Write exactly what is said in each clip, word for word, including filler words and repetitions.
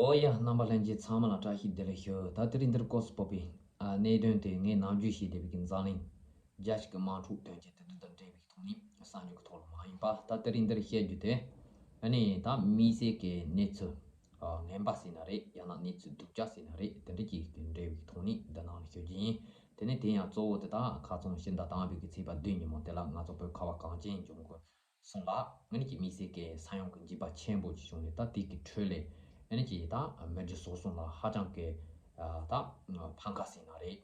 ཨོ་ཡ། རྣམ་པ་ལྷན་རྒྱས་ཚང་མ་ལ་བཀྲ་ཤིས་བདེ་ལེགས་ཞུ། ད་དེ་རིང་འདིར་སྐོར་སུ་སྤོབས་པའི་ཨ་གནད་དོན་དེ། ངས་ནམ་རྒྱུན་བཤད་བསྡད་པའི་གི་འཛམ་གླིང་རྒྱལ་སྤྱི་གི་དམག་འཁྲུག་དོན་རྐྱེན་དེ་དག་དང་འབྲེལ་བའི་ཐོག་ནས་གསར་འགྱུར་གྱི་ཐོག་ལ་མ་ཡིན་པ། ད་དེ་རིང་འདིར་བཤད་རྒྱུ་དེ་ཨ་ནི་ད་དམིགས་བསལ་གྱི་གནས་ཚུལ་ཨ་ངན་པ་ཟེར་ན་རེད། ཡང་ན་གནས་ཚུལ་སྡུག་ཅག་ཟེར་ན་རེད། དེ་འདྲ་ཅིག་གི་འབྲེལ་བའི་ཐོག་ནས་འདི་ནང་ལ་ཞུ་རྒྱུ་ཡིན། དེ་ནས་དེ་ཡང་གཙོ་བོ་དེ་ད་ཁ་རྩང་ཕྱི་ཟླ་དང་པོའི་གི་ཚེས་པ་བདུན་ཉིན་མོ་དེ་ལ་ང་ཚོ་བོད་ཁ་བ་གངས་ཅན་ལྗོངས་ཀྱི་སོང་ལ། ཨ་ནི་ཀྱི་དམིགས་བསལ་གྱི་ས་ཡོམ་གྱི་འཇིགས་པ་ཆེན་པོ་ཅིག་བྱུང་ནས། ད་དེ་གི་ཁྲོད་ལས་ཨ་ནི་ཀྱི་ད་མི་རྒྱུ་ཟོག་གསུམ་ལ་ཧ་ཅང་གི་ཨ་ད་ཕམ་ཁ་ཟེར་ན་རེད།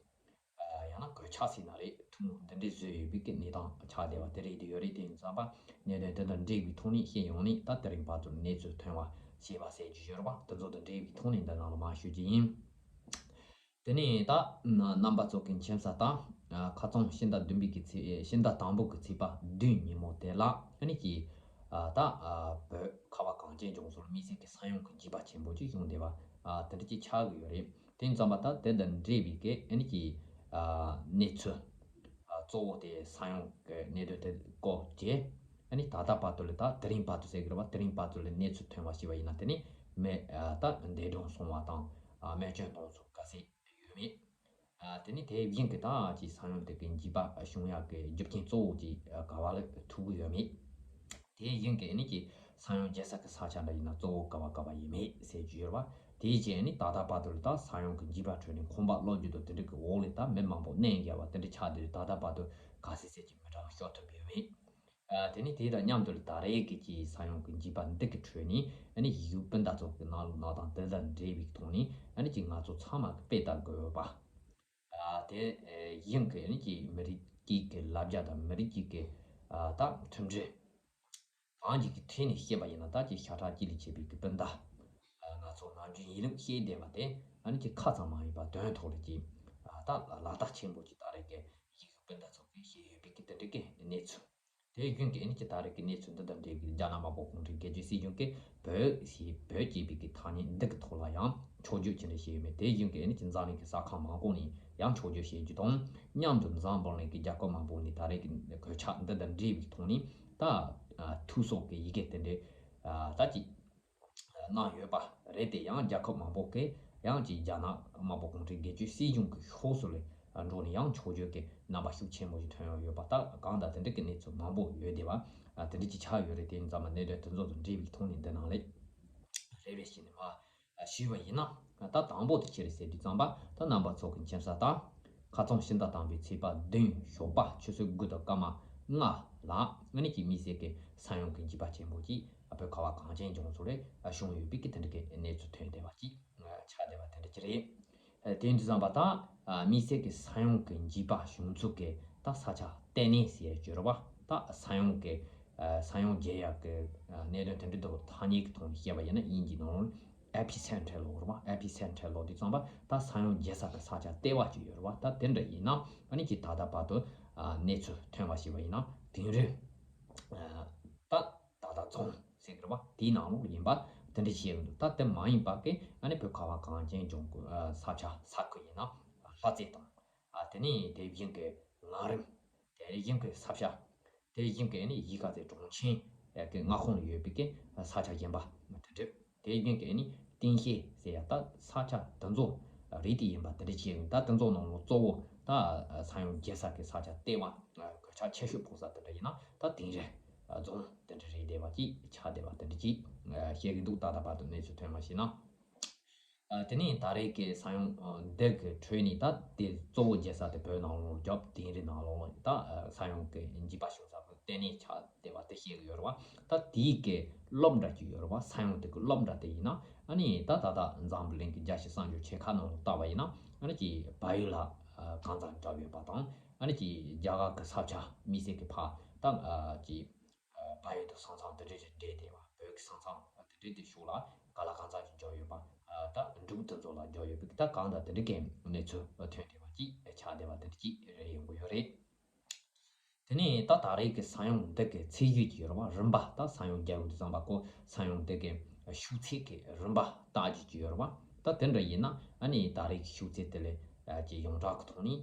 ཨ་ཡང་ན་གོད་ཆག་ཟེར་ན་རེད། ཐུགས་སྨོན་འདི་འདྲའི་བཟོས་ཡོད་པའི་གི་གནས་སྟངས་ཆགས་བསྡད་པ་དེ་རེད། དེ་ཡོད་རེད། དེ་ཡིན་ཙང་པ་གནད་དོན་དེ་དང་འབྲེལ་བའི་ཐོག་ནས་ཤེས་ཡོང་ནས། ད་དེ་རིང་བར་དུ་གནས་ཚུལ་ཐོན་པ་ཤེས་པ་ཟེར་རྒྱུ་ཡོད་རེད་པ། དེ་ཚོ་དང་འབྲེལ་བའི་ཐོག་ནས་འདི་ནང་ལ་མར་ཞུ་རྒྱུ་ཡིན། དེ་ནས་ད་རྣམ་པ་ཚོ་གི་མཁྱེན་གསལ་ལྟར། ཁ་རྩང་ཕྱི་ཟླ་བདུན་པའི་གི་ཚེས་ཕྱི་ཟླ་དང་པོ་གི་ཚེས་པ་བདུན་ཉིན་མོ་དེ་ལ་ཨ་ནི་ཀྱི་ད་བོད་ཁ་བ་གངས་ཅན་ལྗོངས་སུ་དམིགས་བསལ་གྱི་ས་ཡོམ་གྱི་འཇིགས་པ་ཆེན་པོ་ཅིག་བྱུང་བསྡད་པ་དེ་འདྲ་ཅིག་ཆགས་ཀྱི་ཡོད་རེད། དེ་ཡིན་ཙང་པ་ད་དེ་དང་འབྲེལ་བའི་གི་ཨ་ནི་ཀྱི་གནས་ཚུལ་གཙོ་བོ་དེ་ས་ཡོམ་གྱི་གནད་དོན་དེ་སྐོར་གྱི་ཨ་ནི་ད་ལྟ་བར་དུ་ལ། ད་དེ་རིང་བར་དུ་ཟེར་གྱི་རེད་པ། དེ་རིང་བར་དུ་ལ་གནས་ཚུལ་ཐོན་པ་ཞིག་པ་ཡིན་ན། དེ་ནི་མི་ད་འདས་གྲོངས་སོང་བ་དང་རྨས་སྐྱོན་གཏོང་ཚུལ་ག་ཚད་ཡོད་མེད། ཨ་དེ་ནི་དེ་བཞིན་གྱི་ད་ཅིག་ས་ཡོམ་དེ་གི་འཇིགས་པ་བྱུང་ཡག་གི་རྒྱུ་རྐྱེན་གཙོ་བོ་ཅིག་ག་བ་ལ་ཐུག་གི་ཡོད་མེད། དེ་བཞིན་གྱི་ཨ་ནི་ཅིག་ས་ཡོམ་རྒྱག་ས་གི་ས་ཆ་འདྲ་ཡིན་ན་གཙོ་བོ་ག་བ་ག་བ་ཡིན་མེད་ཟེར་རྒྱུ་ཡོད་རེད་པ། དེའི་རྗེས་ཨ་ནི་ད་ལྟ་བར་དུ་ལ་ད་ས་ཡོམ་གྱི་འཇིགས་པ་ཁྲོད་ནས་ཁང་པ་གློག་འགྱུ་དང་དེ་འདྲ་གི་འོག་ལ་ད་མི་མང་པོ་གནས་བཞག་པ་དེ་འདྲ་ཆགས་བསྡད། ད་ལྟ་བར་དུ་ག་ཚད་ཚད་ཀྱི་མི་གྲངས་ཤོར་ཐུབ་ཡོད་མེད། ཨ་དེ་ནི་དེ་དང་མཉམ་དུ་ད་རེས་ཀྱི་ཅིག་ས་ཡོམ་གྱི་འཇིགས་པ་འདི་གི་ཁྲོད་ནས་ཨ་ནི་ཡུལ་སྤུན་ཟླ་ཚོ་གི་ནང་ལོགས་ནང་དང་དེ་དང་འབྲེལ་བའི་ཐོག་ནས་ཨ་ནི་ཅིག་ང་ཚོ་ཚང་མ་གི་དཔེ་ལྟ་དགོས་པ། ཨ་དེ་ཡིན་གྱི་ཨ་ནི་ཅིག་མི་རིགས་གཅིག་གི་ལ་རྒྱ་དང་མི་རིགས་གཅིག་གི་ཨ་ད་མཐུན་སྒྲིལ། གང་ཅིག་གི་ཐད་ནས་བཤད་པ་ཡིན་ན། ད་ཅིག་ཤ་ཁྲག་གཅིག་ལས་མཆེད་པའི་གི་སྤུན་ཟླ། ཨ་ང་ཚོ་ནམ་རྒྱུན་ཡིན་རུང་བཤད་བསྡད་པ་དེ་ཨ་ནི་ཅིག་ཁ་ཙམ་མ་ཡིན་པ་དོན་ཐོག་ལ་ཅིག་ཨ་ད་ལག་བསྟར་ཆེན་པོ་ཅིག་ད་རེས་ཀྱི་ཡུལ་སྤུན་ཟླ་ཚོ་གིས་བཤད་ཡོད་པའི་གི་དེ་འདྲ་གི་གནས་ཚུལ། དེ་རྒྱུན་གྱི་ཨ་ནི་ཅིག་ད་རེས་ཀྱི་གནས་ཚུལ་འདི་དང་འབྲེལ་གྱི་རྒྱ་ནག་དམར་པོ་གུང་ཁྲན་སྒེར་གཅོད་སྲིད་གཞུང་གིས་བོད་ཞེས་བོད་ཅེས་པའི་གི་ཐ་སྙད་འདི་གི་ཐོག་ལ་ཡང་འཁྱོག་བརྗོད་ཅི་འདྲ་བྱས་ཡོད་མེད། དེ་རྒྱུན་གྱི་ཨ་ནི་ཅིག་འཛམ་གླིང་གི་ས་ཁག་མང་པོ་ནས་ཡང་འཁྱོག་བརྗོད་བྱེད་རྒྱུ་དང་མཉམ་དུ། འཛམ་བུ་གླིང་གི་རྒྱལ་ཁབ་མང་པོ་ནས་ད་རེས་ཀྱི་གོད་ཆག་འདི་དང་འབྲེལ་བའི་ཐོག་ནས་ད་ཨ་ཐུགས་གསོ་གི་ཡི་གེ་དེ་འདྲ་ཨ་ད་ཅིག་གནང་ཡོད་པ་རེད་དེ། ཡང་རྒྱལ་ཁབ་མང་པོ་གིས་ཡང་ཅིག་རྒྱ་ནག་དམར་པོ་གུང་ཁྲན་སྒེར་གཅོད་སྲིད་གཞུང་གི་ཕྱོགས་སུ་ལ་འགྲོ་ནས་ཡང་འཁྱོག་བརྗོད་ཀྱི་རྣམ་པ་ཤུགས་ཆེན་པོ་ཞིག་ཐོན་ཡོང་ཡོད་པ། ད་གང་ལྟར་དེ་འདྲ་གི་གནས་ཚུལ་མང་པོ་ཡོད་བསྡད་པ། ཨ་དེ་འདྲ་ཅིག་ཆགས་ཡོད་རེད། དེ་ཡིན་ཙང་མ་གནད་དོན་དེ་ཚོ་དང་འབྲེལ་བའི་ཐོག་ནས་འདི་ནང་ལ་རེ་རེ་བྱས་ནས་མར་ཞུས་པ་ཡིན་ན། ད་དང་པོ་དེ་ཅི་རེད་ཟེར་དུས་ཙམ་པ། ད་རྣམ་པ་ཚོ་གི་མཁྱེན་གསལ་ལྟར། ཁ་རྩང་ཕྱི་ཟླ་དང་པོའི་ཚེས་པ་བདུན་ཞོགས་པ་ཆུ་ཚོད་དགུ་དང་སྐར་མ་ལྔ་ལ་ཨ་ནི་ཀྱི་དམིགས་བསལ་གྱི་ས་ཡོམ་གྱི་འཇིགས་པ་ཆེན་པོ་ཅིག་བོད་ཁ་བ་གངས་ཅན་ལྗོངས་སུ་ལ་བྱུང་ཡོད་པའི་གི་དེ་འདྲ་གི་གནས་ཚུལ་ཐོན་བསྡད་པ་ཅིག་ཆགས་བསྡད་པ་དེ་འདྲ་ཅིག་རེད། དེ་ཡིན་དུས་ཙམ་པ་ད་དམིགས་བསལ་གྱི་ས་ཡོམ་གྱི་འཇིགས་པ་བྱུང་ཚུལ་གྱི་ད་ས་ཆ་ལྟེ་གནས་ཟེར་ཡ་ཅིག་ཡོད་རེད་པ། ད་ས་ཡོམ་གྱི་ས་ཡོམ་རྒྱག་ཡག་གི་གནད་དོན་དེ་འདྲ་འདུག་ཐ་སྙད་ཀྱི་ཐོག་ནས་བཤད་པ་ཡིན་ན་དབྱིན་ཇིའི་ནང་ལ་ཨེ་པི་སེན་ཊར་ལབ་ཡོད་རེད་པ། ཨེ་པི་སེན་ཊར་ལབ་དུས་ཙམ་པ་ད་ས་ཡོམ་རྒྱག་ས་གི་ས་ཆ་ལྟེ་བ་ཅིག་ཡོད་རེད་པ། ད་དེ་འདྲ་ཡིན་ན་ཨ་ནི་ཀྱི་ད་ལྟ་བར་དུ་གནས་ཚུལ་ཐོན་པ་ཞིག་པ་ཡིན་ན་དིང་རི་ད་ད་ལྟ་རྫོང་ཟེར་གི་རེད་པ། དེའི་ནང་ལོགས་ཡིན་པ་དེ་འདྲ་བཤད་ཀྱི་འདུག་ད་དེ་མ་ཡིན་པ་གི་ཨ་ནི་བོད་ཁ་བ་གངས་ཅན་ལྗོངས་ཀྱི་ས་ཆ་ས་ཁུལ་ཡིན་ན་ལྷ་རྩེ་དང་། ཨ་དེ་ནས་དེ་བཞིན་གྱི་ངར་རིང་། དེ་བཞིན་གྱི་ས་བྱ། དེ་བཞིན་གྱི་ནི་གཞིས་ཀ་རྩེ་གྲོང་ཆེན་གྱི་མངའ་ཁོངས་ལ་ཡོད་པའི་གི་ས་ཆ་གཞན་པ་དེ་འདྲ། དེ་བཞིན་གྱི་ནི་གཏིང་ཤེལ་ཟེར་ཡ་ད་ས་ཆ་དེ་ཚོ་རེད། དེ་ཡིན་པ་དེ་འདྲ་བྱས་ཡོད། ད་དེ་ཚོ་ནང་ལོགས་གཙོ་བོ་ད་ས་ཡོམ་རྒྱག་ས་གི་ས་ཆ་ལྟེ་བ་གོད་ཆག་ཆེ་ཤོས་ཕོག་ས་དེ་འདྲ་ཡིན་ན་ད་དིང་རི་རྫོང་དེ་འདྲ་རེད་བསྡད་པ་ཅིག་ཆགས་བསྡད་པ་དེ་འདྲ་ཅིག་བཤད་ཀྱི་འདུག་ད་ལྟ་བར་དུ་གནས་ཚུལ་ཐོན་པ་ཞིག་ན། ཨ་དེ་ནས་ད་རེས་ཀྱི་ས་ཡོམ་ཨ་འདི་གི་ཁྲོད་ནས་ད་དེ་གཙོ་བོ་རྒྱག་ས་དེ་བོད་ནང་ལོགས་རྒྱབ་དིང་རི་ནང་ལོགས་ད་ཨ་ས་ཡོམ་གི་འཇིགས་པ་བྱུང་ས་བོད་ལྟེ་གནས་ཆགས་བསྡད་པ་དེ་བཤད་གི་ཡོད་རེད་བ། ད་དེའི་གི་རླབས་འདྲ་ཅིག་ཡོད་རེད་བ། ས་ཡོམ་དེ་གི་རླབས་འདྲ་དེ་ཡིན་ན་ཨ་ནི་ད་ད་ལྟ་འཛམ་བུ་གླིང་གི་རྒྱལ་སྤྱིའི་གསར་འགྱུར་ཆེ་ཁག་ནང་ལ་བལྟ་བ་ཡིན་ན་ཨ་ནི་ཅིག་བལ་ཡུལ་ལ་ཨ་གང་ཙམ་འབྱོར་ཡོད་པ་དང་ཨ་ནི་ཅིག་རྒྱ་གར་གི་ས་ཆ་དམིགས་བསལ་གི་ཕ་ད་ཨ་ཅིག་བལ་ཡུལ་དུ་ས་མཚམས་དེ་འདྲ་ཞིག་འབྲེལ་བསྡད་པ། བོད་ཀྱི་ས་མཚམས་དེ་འདྲ་དེ་ཕྱོགས་ལ་ག་ལ་གང་འཚམ་ཞིག་འབྱོར་ཡོད་པ། ད་འབྲུག་དེ་ཚོ་ལ་འབྱོར་ཡོད་པའི་ད་གང་ལྟར་དེ་འདྲ་གི་གནས་ཚུལ་ཐོན་བསྡད་པ་ཅིག་ཆགས་བསྡད་པ་དེ་འདྲ་ཅིག་རེ་ཡོང་གི་ཡོད་རེད། དེ་ནས་ད་ད་རེས་ཀྱི་ས་ཡོམ་འདི་གི་ཚད་གཞི་ཅིག་ཡོད་རེད་བ། རིམ་པ་ད་ས་ཡོམ་རྒྱག་ཡོང་དུས་ཙམ་པ་ཁོ་ས་ཡོམ་འདི་གི་ཤུགས་ཚད་ཀྱི་རིམ་པ་ལྟ་རྒྱུ་ཅིག་ཡོད་རེད་བ། ད་དེ་འདྲ་ཡིན་ན་ཨ་ནི་ད་རེས་ཀྱི་ཤུགས་ཚད་དེ་ལས་ཀྱི་ཡོངས་གྲགས་ཀྱི་ཐོག་ནས།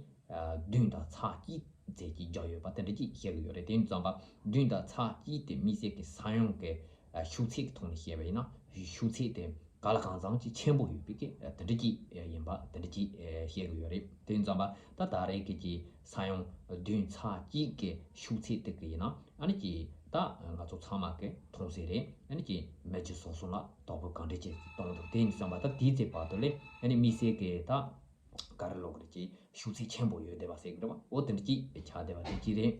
བདུན་དང་ཚེག་གཅིག་ཙམ་ཅིག་རྒྱག་ཡོད་པ་དེ་འདྲ་ཅིག་བཤད་ཀྱི་ཡོད་རེད། དེ་ཡིན་དུས་ཙམ་པ་བདུན་དང་ཚེག་གཅིག་དེ་དམིགས་བསལ་གྱི་ས་ཡོམ་གྱི་ཤུགས་ཚད་ཀྱི་ཐོག་ནས་བཤད་པ་ཡིན་ན་ཤུགས་ཚད་དེ་ ག་ལ་གང་འཚམ་ཅིག་ཆེན་པོ་ཡོད་པའི་གི་དེ་འདྲ་ཅིག་ཡིན་པ་དེ་འདྲ་ཅིག་བཤད་གི་ཡོད་རེད། དེ་ཡིན་ཙང་པ་ད་ད་རེས་ཀྱི་ཅིག་ས་ཡོམ་བདུན་ཚེག་གཅིག་གི་ཤུགས་ཚད་དེ་གི་ཡིན་ན་ཨ་ནི་ཅིག་ད་ང་ཚོ་ཚང་མ་གི་མཐོང་གསལ་རེད། ཨ་ནི་ཅིག་མི་རྒྱུ་ཟོག་གསུམ་ལ་དོ་ཕོག་གང་འདྲ་ཅིག་གཏོང་འདུག་དེ་ཡིན་ཙང་པ་ད་དེའི་ཚེ་བར་དུ་ལས་ཨ་ནི་དམིགས་བསལ་གི་ད་ག་རེ་ལབ་དགོས་རེད། ཅིག་ཤུགས་ཚད་ཆེན་པོ་ཡོད་བསྡད་པ་ཟེར་གི་རེད་བ། འོ་དེ་འདྲ་ཅིག་ཆགས་བསྡད་པ་དེ་ཅིག་རེད།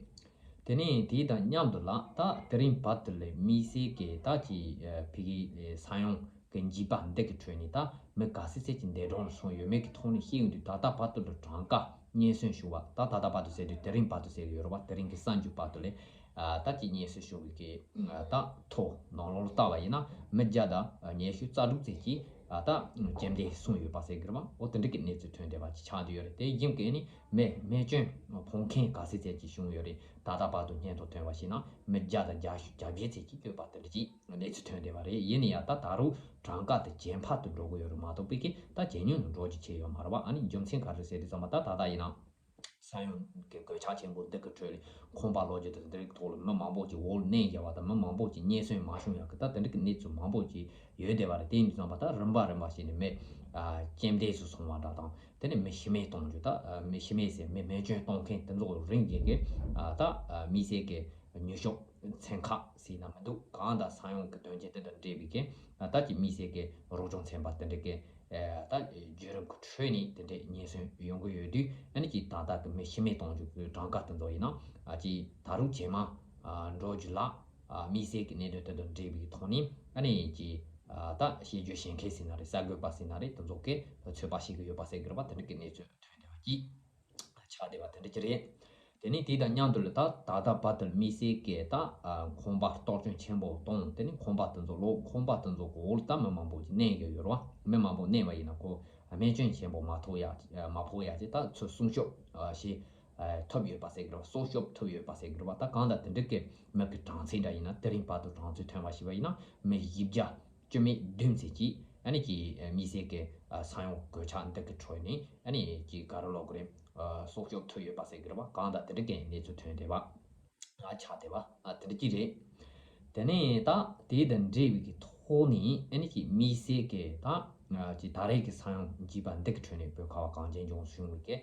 དེ་ནས་དེ་དང་མཉམ་དུ་ལ་ད་དེ་རིང་བར་དུ་ལས་དམིགས་བསལ་གྱི་ད་ཅིག་ཨ་ཕ་གིའི་ས་ཡོམ་གྱི་འཇིགས་པ་འདི་གི་ཁྲོད་ནས་ད་མི་ག་ཚད་ཚད་ཀྱི་འདས་གྲོངས་ལ་སོང་ཡོད་མེད་ཀྱི་ཐོག་ནས་བཤད་ཡོང་དུས། ད་ལྟ་བར་དུ་ལ་གྲངས་ཀ་རྙེད་སོན་བྱུང་བ། ད་ད་ལྟ་བར་དུ་ཟེར་དུས་དེ་རིང་བར་དུ་ཟེར་གི་ཡོད་རེད་བ། དེ་རིང་གི་གསར་འགྱུར་བར་དུ་ལས་ཨ་ད་ཅིག་རྙེད་སོན་བྱུང་བའི་གི་ཨ་ད་ཐོ་ནང་ལོགས་ལ་བལྟ་བ་ཡིན་ན་མི་བརྒྱ་དང་ཉི་ཤུ་རྩ་དྲུག་ཙམ་གྱིས་ཨ་ད་རྐྱེན་འདས་སོང་ཡོད་པ་ཟེར་གི་རེད་བ། འོ་དེ་འདྲ་གི་གནས་ཚུལ་ཐོན་བསྡད་པ་ཅིག་ཆགས་བསྡད་ཡོད་རེད། དེ་བཞིན་གི་ཨ་ནི་མི་རྨས་སྐྱོན་ཕོག་མཁན་ག་ཚད་ཚད་ཅིག་བྱུང་ཡོད་རེད། ད་ལྟ་བར་དུ་སྙན་ཐོ་ཐོན་པ་ཞིག་ན་མི་བརྒྱ་དང་བརྒྱད་ཅུ་གྱ་བརྒྱད་ཚད་ཅིག་ཡོད་པ་དེ་འདྲ་ཅིག་གནས་ཚུལ་ཐོན་བསྡད་པ་རེད། ཡིན་ན་ཡང་ད་ད་རུང་གྲངས་ཀ་དེ་ཇེ་འཕར་དུ་འགྲོ་གི་ཡོད་རེད་མ་གཏོགས་པའི་གི་ད་ཇེ་ཉུང་དུ་འགྲོ་རྒྱུ་ཆེ་ཡོད་མ་རེད་བ། ཨ་ནི་རྒྱུ་མཚན་ག་རེ་ཟེར་དུས་ཙམ་པ་ད་ད་ལྟ་ཡིན་ན་ས་ཡོམ་གྱི་གོད་ཆག་ཆེན་པོ་འདི་གི་ཁྲོད་ལ་ཁང་པ་ལོ་རྒྱུས་དང་འདི་རིགས་ཐོག་ལ་མི་མང་པོ་ཅིག་འོག་ལ་གནས་བཞག་པ་དང་། མི་མང་པོ་ཅིག་རྙེད་སོན་མ་བྱུང་ཡག་གི་ད་དེ་འདྲ་གི་གནས་ཚུལ་མང་པོ་ཅིག་ཡོད་བསྡད་པ་རེད། དེ་ཡིན་དུས་ཙམ་པ་ད་རིམ་པ་རིམ་པ་བྱས་ནས་མི་ཨ་རྐྱེན་འདས་སུ་སོང་བ་འདྲ་དང་། དེ་ནས་མི་ཤི་རྨས་གཏོང་རྒྱུ། ད་ཨ་མི་ཤི་རྨས་ཟེར་མི་རྨས་སྐྱོན་གཏོང་མཁན་དེ་ཚོ་རིང་གི་གི་ཨ་ད་ཨ་དམིགས་བསལ་གི་མྱུར་སྐྱོབ་ཚན་ཁག་ཟེར་ན་མི་འདུག་གང་ལྟར་ས་ཡོམ་གྱི་དོན་རྐྱེན་དེ་དང་འབྲེལ་བའི་གི་ཨ་ད་ཀྱི་དམིགས་བསལ་གི་རོགས་སྐྱོབ་ཚན་པ་དེ་འདྲ་གི་ཨ་ད་བརྒྱུད་རིམ་གྱི་ཁྲོད་ནས་དེ་འདྲའི་རྙེད་སོན་ཡོང་གི་ཡོད་དུས། ཨ་ནི་ཀྱི་ད་ལྟ་གི་མི་ཤི་རྨས་གཏོང་རྒྱུ་གི་གྲངས་ཀ་དེ་ཚོ་ཡིན་ན་ཨ་ཀྱི་ད་རུང་ཇེ་མང་ཨ་འགྲོ་རྒྱུ་ལ་ཨ་དམིགས་བསལ་གི་གནད་དོན་དེ་དང་འབྲེལ་བའི་ཐོག་ནས་ཨ་ནི་ཀྱི་ཨ་ད་དཔྱད་བརྗོད་བྱེད་མཁན་ཟེར་ན་རེད། གསར་འགོད་པ་ཟེར་ན་རེད། དེ་ཚོ་གི་ཚོད་དཔག་བྱེད་ཀྱི་ཡོད་པ་ཟེར་གི་རེད་པ། དེ་འདྲ་གི་གནས་ཚུལ་ཐོན་བསྡད་པ་ཅིག་ཆགས་བསྡད་པ་དེ་འདྲ་ཅིག་རེད། དེ་ནས་དེ་དང་མཉམ་དུ་ལ་ད་ད་ལྟ་བར་དུ་དམིགས་བསལ་གྱི་ད་ཨ་ཁང་པ་གཏོར་སྐྱོན་ཆེན་པོ་བཏང་། དེ་ནས་ཁང་པ་དེ་ཚོ་ལོག་ཁང་པ་དེ་ཚོ་གི་འོག་ལ་ད་མི་མང་པོ་ཅིག་གནས་ཡོད་ཡོད་རེད་བ། མི་མང་པོ་གནས་པ་ཡིན་ན་ཁོ་རྨས་སྐྱོན་ཆེན་པོ་མ་ཐོབ་ཡག་མ་ཕོག་ཡག་ཅིག་ད་ཚུར་སྲུང་སྐྱོབ་ཨ་བྱེད་ཨ་ཐུབ་ཡོད་པ་ཟེར་གི་རེད་བ། སྲུང་སྐྱོབ་ཐུབ་ཡོད་པ་ཟེར་གི་རེད་བ། ད་གང་ལྟར་དེ་འདྲ་གི་མི་གི་གྲངས་ཚད་འདྲ་ཡིན་ན་དེ་རིང་བར་དུ་གྲངས་ཚད་ཐོན་པ་ཞིག་པ་ཡིན་ན་མི་བཞི་བརྒྱ་བཅུ་མེད་བདུན་ཙམ་ཅིག་ཨ་ནི་ཀྱི་དམིགས་བསལ་གྱི་ས་ཡོམ་གོད་ཆག་འདི་གི་ཁྲོད་ནས་ཨ་ནི་ཀྱི་ག་རེ་ལབ་དགོས་རེད། སྲུང་སྐྱོབ་ཐུབ་ཡོད་པ་ཟེར་གི་རེད་བ། གང་ལྟར་དེ་འདྲ་གི་གནས་ཚུལ་ཐོན་བསྡད་པ་ང་ཆགས་བསྡད་པ་དེ་འདྲ་ཅིག་རེད། དེ་ནས་ད་དེ་དང་འབྲེལ་བའི་གི་ཐོག་ནས་ཨ་ནི་ཀྱི་དམིགས་བསལ་གྱི་ད་ཀྱི་ད་རེས་ཀྱི་ས་ཡོམ་འཇིགས་པ་འདི་གི་ཁྲོད་ནས་བོད་ཁ་བ་གངས་ཅན་ལྗོངས་སུ་བྱུང་བའི་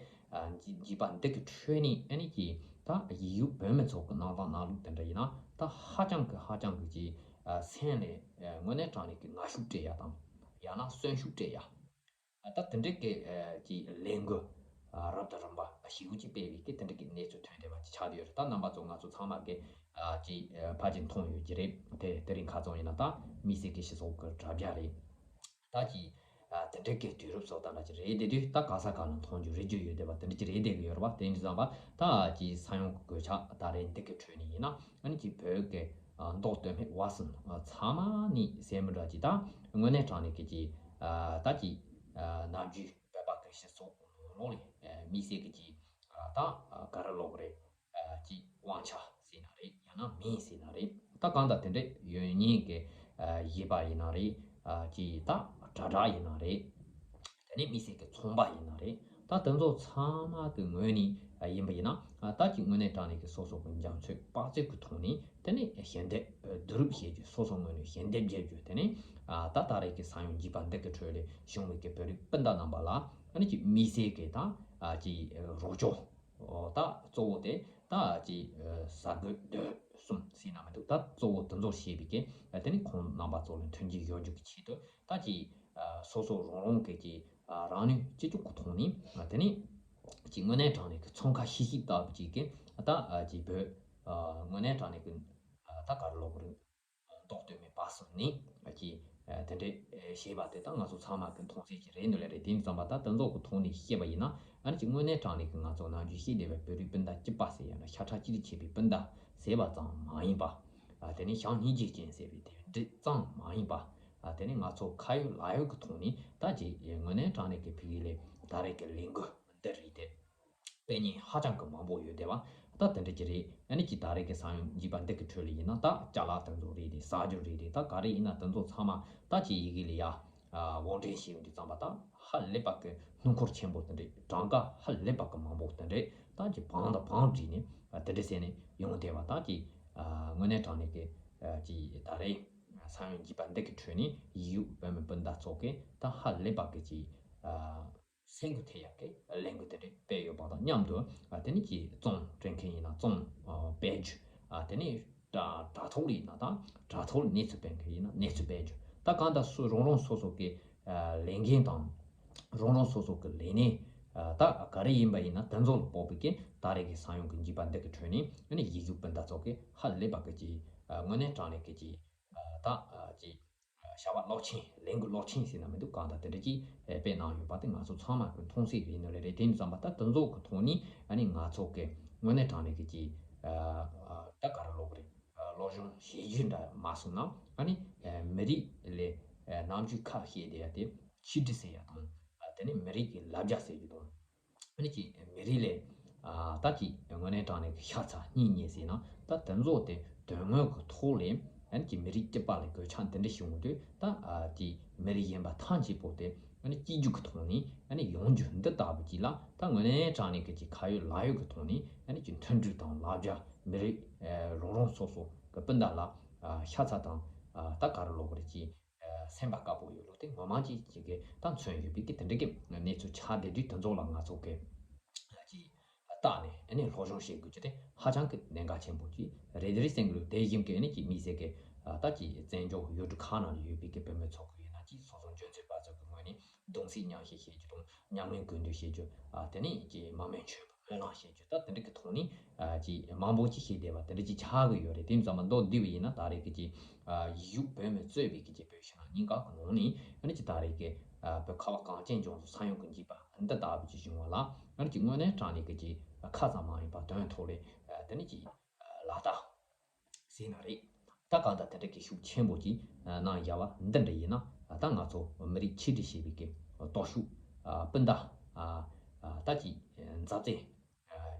གི་འཇིགས་པ་འདི་གི་ཁྲོད་ནས་ཨ་ནི་ཀྱི་ད་ཡིག་ཡུག་བོད་མི་ཚོ་གི་གནང་སྟངས་གནང་ལུགས་དེ་འདྲ་ཡིན་ན་ད་ཧ་ཅང་གི་ཧ་ཅང་གི་ཀྱི་ཨ་སེམས་ལ་ཨ་དངོས་གནས་དྲང་གནས་ཀྱི་ངར་ཤུགས་སྤྲད་ཡ་དང་། ཡང་ན་གསོན་ཤུགས་སྤྲད་ཡ། ཨ་ད་དེ་འདྲའི་གི་ཨ་ཀྱི་ལས་འགུལ་ཨ་རབ་དང་རིམ་པ་ཞེ་པོ་ཅིག་སྤེལ་བའི་གི་དེ་འདྲའི་གི་གནས་ཚུལ་ཐོན་བསྡད་པ་ཅིག་ཆགས་བསྡད་ཡོད་རེད། ད་རྣམ་པ་ཚོ་ང་ཚོ་ཚང་མ་གི་ཨ་ཀྱི་ཨ་ཕལ་ཆེར་མཐོང་ཡོད་ཀྱི་རེད། དེ་དེ་རིང་ཁ་རྩང་ཡིན་ན་ད་དམིགས་བསལ་གི་སྤྱི་ཚོགས་གི་དྲ་རྒྱ་རེད། ད་ཀྱི་ཨ་དེ་འདྲའི་གི་དུས་རབས་སོགས་དང་འདྲ་ཅིག་རེད་བསྡད་དུས། ད་ག་ས་ག་ལ་མཐོང་རྒྱུ་རིག་རྒྱུ་ཡོད་བསྡད་པ་དེ་འདྲ་ཅིག་རེད་བསྡད་གི་ཡོད་རེད་བ། དེ་ཡིན་དུས་ཙམ་པ་ད་ཀྱི་ས་ཡོམ་གི་གོད་ཆག་ད་རེས་འདི་གི་ཁྲོད་ནས་ཡིན་ན་ཨ་ནི་ཀྱི་བོད་ཀྱི་ཨ་མདོ་སྟོད་སྨད་བར་གསུམ་ཨ་ཚང་མ་ནས་ཟེར་མི་འདྲ་ཅིག་ད་དངོས་གནས་དྲང་གནས་ཀྱི་ཀྱི་ཨ་ད་ཀྱི་ཨ་ནམ་རྒྱུན་བོད་པ་གི་སྤྱི་ཚོགས་ནང་ལོགས་ལ་ཨ་དམིགས་བསལ་གྱི་ཀྱི་ཨ་ད་ཨ་ག་རེ་ལབ་དགོས་རེད། ཨ་ཀྱི་དབང་ཆ་ཟེར་ན་རེད། ཡང་ན་མིང་ཟེར་ན་རེད། ད་གང་ལྟར་དེ་འདྲའི་ཡོད་མཁན་གྱི་ཨ་གཞས་པ་ཡིན་ན་རེད། ཨ་ཀྱི་ད་དྲ་གྲགས་ཡིན་ན་རེད། དེ་ནས་དམིགས་བསལ་གྱི་ཚོང་པ་ཡིན་ན་རེད། ད་དེ་ཚོ་ཚང་མ་གི་ངོས་ནས་ཨ་ཡིན་པ་ཡིན་ན་ཨ་ད་ཀྱི་དངོས་གནས་དྲང་གནས་ཀྱི་སོ་སོ་གི་རྒྱ་མཚོའི་དཔག་ཚད་ཀྱི་ཐོག་ནས་དེ་ནས་ཞལ་འདེབས་བསྡུ་རུབ་བྱེད་རྒྱུ། སོ་སོ་ངོས་ནས་ཞལ་འདེབས་རྒྱག་རྒྱུ། དེ་ནས་ཨ་ད་ད་རེས་ཀྱི་ས་ཡོམ་འཇིགས་པ་འདི་གི་ཁྲོད་ལ་བྱུང་བའི་གི་བོད་རིགས་སྤུན་ཟླ་རྣམ་པ་ལ་ཨ་ནི་ཀྱི་དམིགས་བསལ་གྱི་ད་ཨ་ཀྱི་རོགས་སྐྱོར། ཨོ་ད་གཙོ་བོ་དེ་ད་ཀྱི་ཨ་གསར་འགོད་སྡེ་གསུམ་ཟེར་ན་མི་འདུག་ད་གཙོ་བོ་དེ་ཚོར་བྱས་པའི་གི་ཨ་དེ་ནི་ཁོང་རྣམ་པ་ཚོ་ལ་མཐུན་རྐྱེན་སྦྱོར་རྒྱུ་གི་ཆེད་དུ་ད་ཀྱི་ཨ་སོ་སོ་རང་རང་གི་ཀྱི་ཨ་རང་ནུས་ཅི་ལྕོགས་ཀྱི་ཐོག་ནས་ཨ་དེ་ནི་ཀྱི་དངོས་གནས་དྲང་གནས་ཀྱི་ཚོང་ཁང་ཤིག་ཤིག་ལྟ་བུ་ཅིག་གི་ཨ་ད་ཨ་ཀྱི་བོད་ཨ་དངོས་གནས་དྲང་གནས་ཀྱི་ཨ་ད་ག་རེ་ལབ་དགོས་རེད། མདོ་སྟོད་སྨད་བར་གསུམ་ནས་ཀྱི་དེ་འདྲའི་བྱས་པ་དེ་དག་ང་ཚོ་ཚང་མ་གི་མཐོང་གསལ་ཅིག་རེད་འདུག་ལེ་རེད། དེ་ཡིན་ཙང་པ་ད་དེ་ཚོ་གི་ཐོག་ནས་བཤད་པ་ཡིན་ན་ཨ་ནི་ཀྱི་དངོས་གནས་དྲང་གནས་ཀྱི་ང་ཚོ་ནམ་རྒྱུན་བཤད་བསྡད་པའི་བོད་རིགས་སྤུན་ཟླ་གཅིག་པ་ཟེར་ཡང་ན་ཤ་ཁྲག་གཅིག་ཏུ་བྱས་པའི་སྤུན་ཟླ་ཟེར་བ་ཙམ་མ་ཡིན་པ། ཨ་དེ་ནས་བྱམས་སྙིང་རྗེ་ཅན་ཟེར་བའི་དེ་འདྲ་ཙམ་མ་ཡིན་པ། ཨ་དེ་ནས་ང་ཚོ་ཁ་ཡོད་ལག་ཡོད་ཀྱི་ཐོག་ནས་ད་ཀྱི་དངོས་གནས་དྲང་གནས་ཀྱི་ཕ་གི་ལས་ད་རེས་ཀྱི་ལས་འགུལ་འདི་རེད་དེ། དཔེ་རྙིང་ཧ་ཅང་གི་མང་པོ་ཡོད་བསྡད་པ། ད་དེ་འདྲ་ཅིག་རེད། ཨ་ནི་ཀྱི་ད་རེས་ཀྱི་ས་ཡོམ་འཇིགས་པ་འདི་གི་ཁྲོད་ལ་ཡིན་ན་ད་ཅ་ལག་དེ་ཚོ་རེད་དེ། ཟ་རྒྱུ་རེད་དེ། ད་ག་རེ་ཡིན་ན་དེ་ཚོ་ཚང་མ་ད་ཀྱི་ཡི་གེ་ལ་ཡ་ཨ་དབོར་འདྲེན་བྱས་ཡོང་དུས་ཙམ་པ་ད་ཧ་ལས་པ་གི་སྣུམ་འཁོར་ཆེན་པོ་དེ་འདྲ་གྲངས་ཀ་ཧ་ལས་པ་གི་མང་པོ་དེ་འདྲ་ད་ཀྱི་བང་དང་བང་བསྒྲིགས་ནས་ཨ་དེ་འདྲ་ཟེར་ནས་ཡོང་བསྡད་པ། ད་ཀྱི་ཨ་དངོས་གནས་དྲང་གནས་ཀྱི་ཨ་ཀྱི་ད་རེས་ ས་ཡོམ་གྱི་བར་འདི་གི་ཁྲོད་ནས་ཡིག་གཡོག་བོད་མི་སྤུན་ཟླ་ཚོ་གིས་ད་ཧ་ལས་པ་གི་ཅིག་ཨ་སེམས་འགུལ་ཐེབས་ཡག་གི་ལས་འགུལ་དེ་འདྲ་སྤེལ་ཡོད་པ་དང་མཉམ་དུ་ཨ་དེ་ནས་ཅིག་རྩོམ་སྤྲོད་མཁན་ཡིན་ན་རྩོམ་ཨ་སྤེལ་རྒྱུ། ཨ་དེ་ནས་དྲ་དྲ་ཐོག་ལ་ཡིན་ན་ད་དྲ་ཐོག་ལ་གནས་ཚུལ་སྤེལ་མཁན་ཡིན་ན་གནས་ཚུལ་སྤེལ་རྒྱུ། ད་གང་ལྟར་སུ་རང་རང་སོ་སོ་གི་ཨ་ལས་འགན་དང་རང་རང་སོ་སོ་གི་ལས་གནས་ཨ་ད་ག་རེ་ཡིན་པ་ཡིན་ན་དེ་ཚོ་ལ་དཔག་པའི་གི་ད་རེས་ཀྱི་ས་ཡོམ་གྱི་འཇིགས་པ་འདི་གི་ཁྲོད་ནས་ཨ་ནི་ཡིག་གཡོག་སྤུན་ཟླ་ཚོ་གིས་ཧ་ལས་པ་གི་ཅིག་ཨ་དངོས་གནས་དྲང་གནས་གི་ཅིག་ཨ་ད་ཨ་ཅིག་བྱ་བ་རླབས་ཆེན་ལས་འགུལ་རླབས་ཆེན་ཟེར་ན་མི་འདུག་གང་ལྟར་དེ་འདྲ་ཅིག་ཨ་སྤེལ་གནང་ཡོད་པ་དེ་ང་ཚོ་ཚང་མ་གི་མཐོང་གསལ་རེད་ནོ་རེད། རེད་དེ་ཡིན་ཙམ་པ་ད་དེ་ཚོ་གི་ཐོག་ནས་ཨ་ནི་ང་ཚོ་གི་དངོས་གནས་དྲང་གནས་གི་ཅིག་ཨ་ཨ་ད་ག་རེ་ལབ་དགོས་རེད། ཨ་སློབ་སྦྱོང་བྱེད་རྒྱུ་འདྲ་མ་སོང་ན་ཨ་ནི་ཨ་མི་རིགས་ལ་ཨ་ནམ་རྒྱུན་ཁ་བཤད་བསྡད་ཡ་དེ་ཆིག་སྒྲིལ་ཟེར་ཡ་དང་ཨ་དེ་ནས་མི་རིགས་ཀྱི་ལ་རྒྱ་ཟེར་རྒྱུ་དང་། ཨ་ནི་ཅིག་མི་རིགས་ལས་ཨ་ད་ཅིག་དངོས་གནས་དྲང་གནས་ཀྱི་ཤ་ཚ་གཉིས་གཉིས་ཟེར་ན་ད་དེ་ཚོ་དེ་དོན་དངོས་ཀྱི་ཐོག་ལས་ཨ་ནི་ཅིག་མི་རིགས་གཅིག་པ་ལ་གོད་ཆག་འདི་འདྲ་བྱུང་དུས་ད་ཨ་ཅིག་མི་རིགས་གཞན་པ་ཐམས་ཅད་པོ་དེ་ཨ་ནི་གཅིག་གྱུར་གྱི་ཐོག་ནས་ཨ་ནི་ཡོང་རྒྱུ་འདི་ལྟ་བུ་ཅིག་ལ་ད་དངོས་གནས་དྲང་གནས་ཀྱི་ཅིག་ཁ་ཡོད་ལག་ཡོད་ཀྱི་ཐོག་ནས་ཨ་ནི་ཅིག་མཐུན་སྒྲིལ་དང་ལ་རྒྱ། མི་རིགས་ཨ་རང་རང་སོ་སོ་གི་སྤུན་ཟླ་ལ་ཨ་ཤ་ཚ་དང་ཨ་ད་ག་རེ་ལབ་དགོས་རེད། ཅིག་སེམས་པ་དཀར་པོ་ཡོད་ལུགས་དེ་ངོ་མ་ཅིག་ཅིག་གི་ད་མཚོན་ཡོད་པའི་གི་དེ་འདྲ་གི་གནས་ཚུལ་ཆགས་བསྡད་དུས་དེ་ཚོ་ལ་ང་ཚོ་གི་ཅིག་བལྟས་ནས་ཨ་ནི་སློབ་སྦྱོང་བྱེད་དགོས་རྒྱུ་དེ་ཧ་ཅང་གི་གནད་འགག་ཆེན་པོ་ཅིག་རེད། དེ་རེད་སེམས་ཀྱི་ལུགས་དེ་བཞིན་གི་ཨ་ནི་ཅིག་དམིགས་བསལ་གི་ད་ཅིག་བཙན་བྱོལ་ཡུལ་གྲུ་ཁག་ནང་ལ་ཡོད་པའི་གི་བོད་མི་ཚོ་གི་ཡིན་ན་ཅིག་སོ་སོ་འཇོན་ཚོད་པ་ཚོ་གི་ངོས་ནས་གདུང་སེམས་མཉམ་སྐྱེད་བྱེད་རྒྱུ་དང་ཉམས་ལེན་གུས་འདུད་བྱེད་རྒྱུ། ཨ་དེ་ནས་ཅིག་མར་མེ་མཆོད་པ་སྨོན་ལམ་བྱེད་རྒྱུ། ད་དེ་འདྲ་གི་ཐོག་ནས་ཨ་ཅིག་མང་པོ་ཅིག་བྱས་བསྡད་པ་དེ་འདྲ་ཅིག་ཆགས་ཀྱི་ཡོད་རེད། དེ་ཙམ་མ་མདོར་བསྡུས་པ་ཡིན་ན་ད་རེས་ཀྱི་ཅིག་ཨ་ཡིག་གཡོག་བོད་མི་གཙོས་པའི་གི་ཅིག་བོད་ཕྱི་ནང་གཉིས་ཀ་གི་ངོས་ནས་ཨ་ནི་ཅིག་ད་རེས་ཀྱི་ཨ་བོད་ཁ་བ་གངས་ཅན་ལྗོངས་སུ་ས་ཡོམ་གྱི་འཇིགས་པ་འདི་ལྟ་བུ་ཅིག་བྱུང་བ་ལ་ཨ་ནི་ཅིག་དངོས་གནས་དྲང་གནས་ཀྱི་ཅིག་ཁ་ཙམ་མ་ཡིན་པར་དོན་ཐོག་ལས་ཨ་དེ་ནི་ཅིག་ཨ་ལག་བསྟར་ཟེར་ན་རེད། ད་གང་ལྟར་དེ་འདྲ་གི་ཤུགས་ཆེན་པོ་ཅིག་གནང་བཞག་པ་འདི་འདྲ་ཡིན་ན་ད་ང་ཚོ་མི་རིགས་ཆིག་སྒྲིལ་བྱེད་པའི་གི་སྟོབས་ཤུགས་སྤུན་ཟླ་ད་ཅིག་མཛའ་བརྩེ་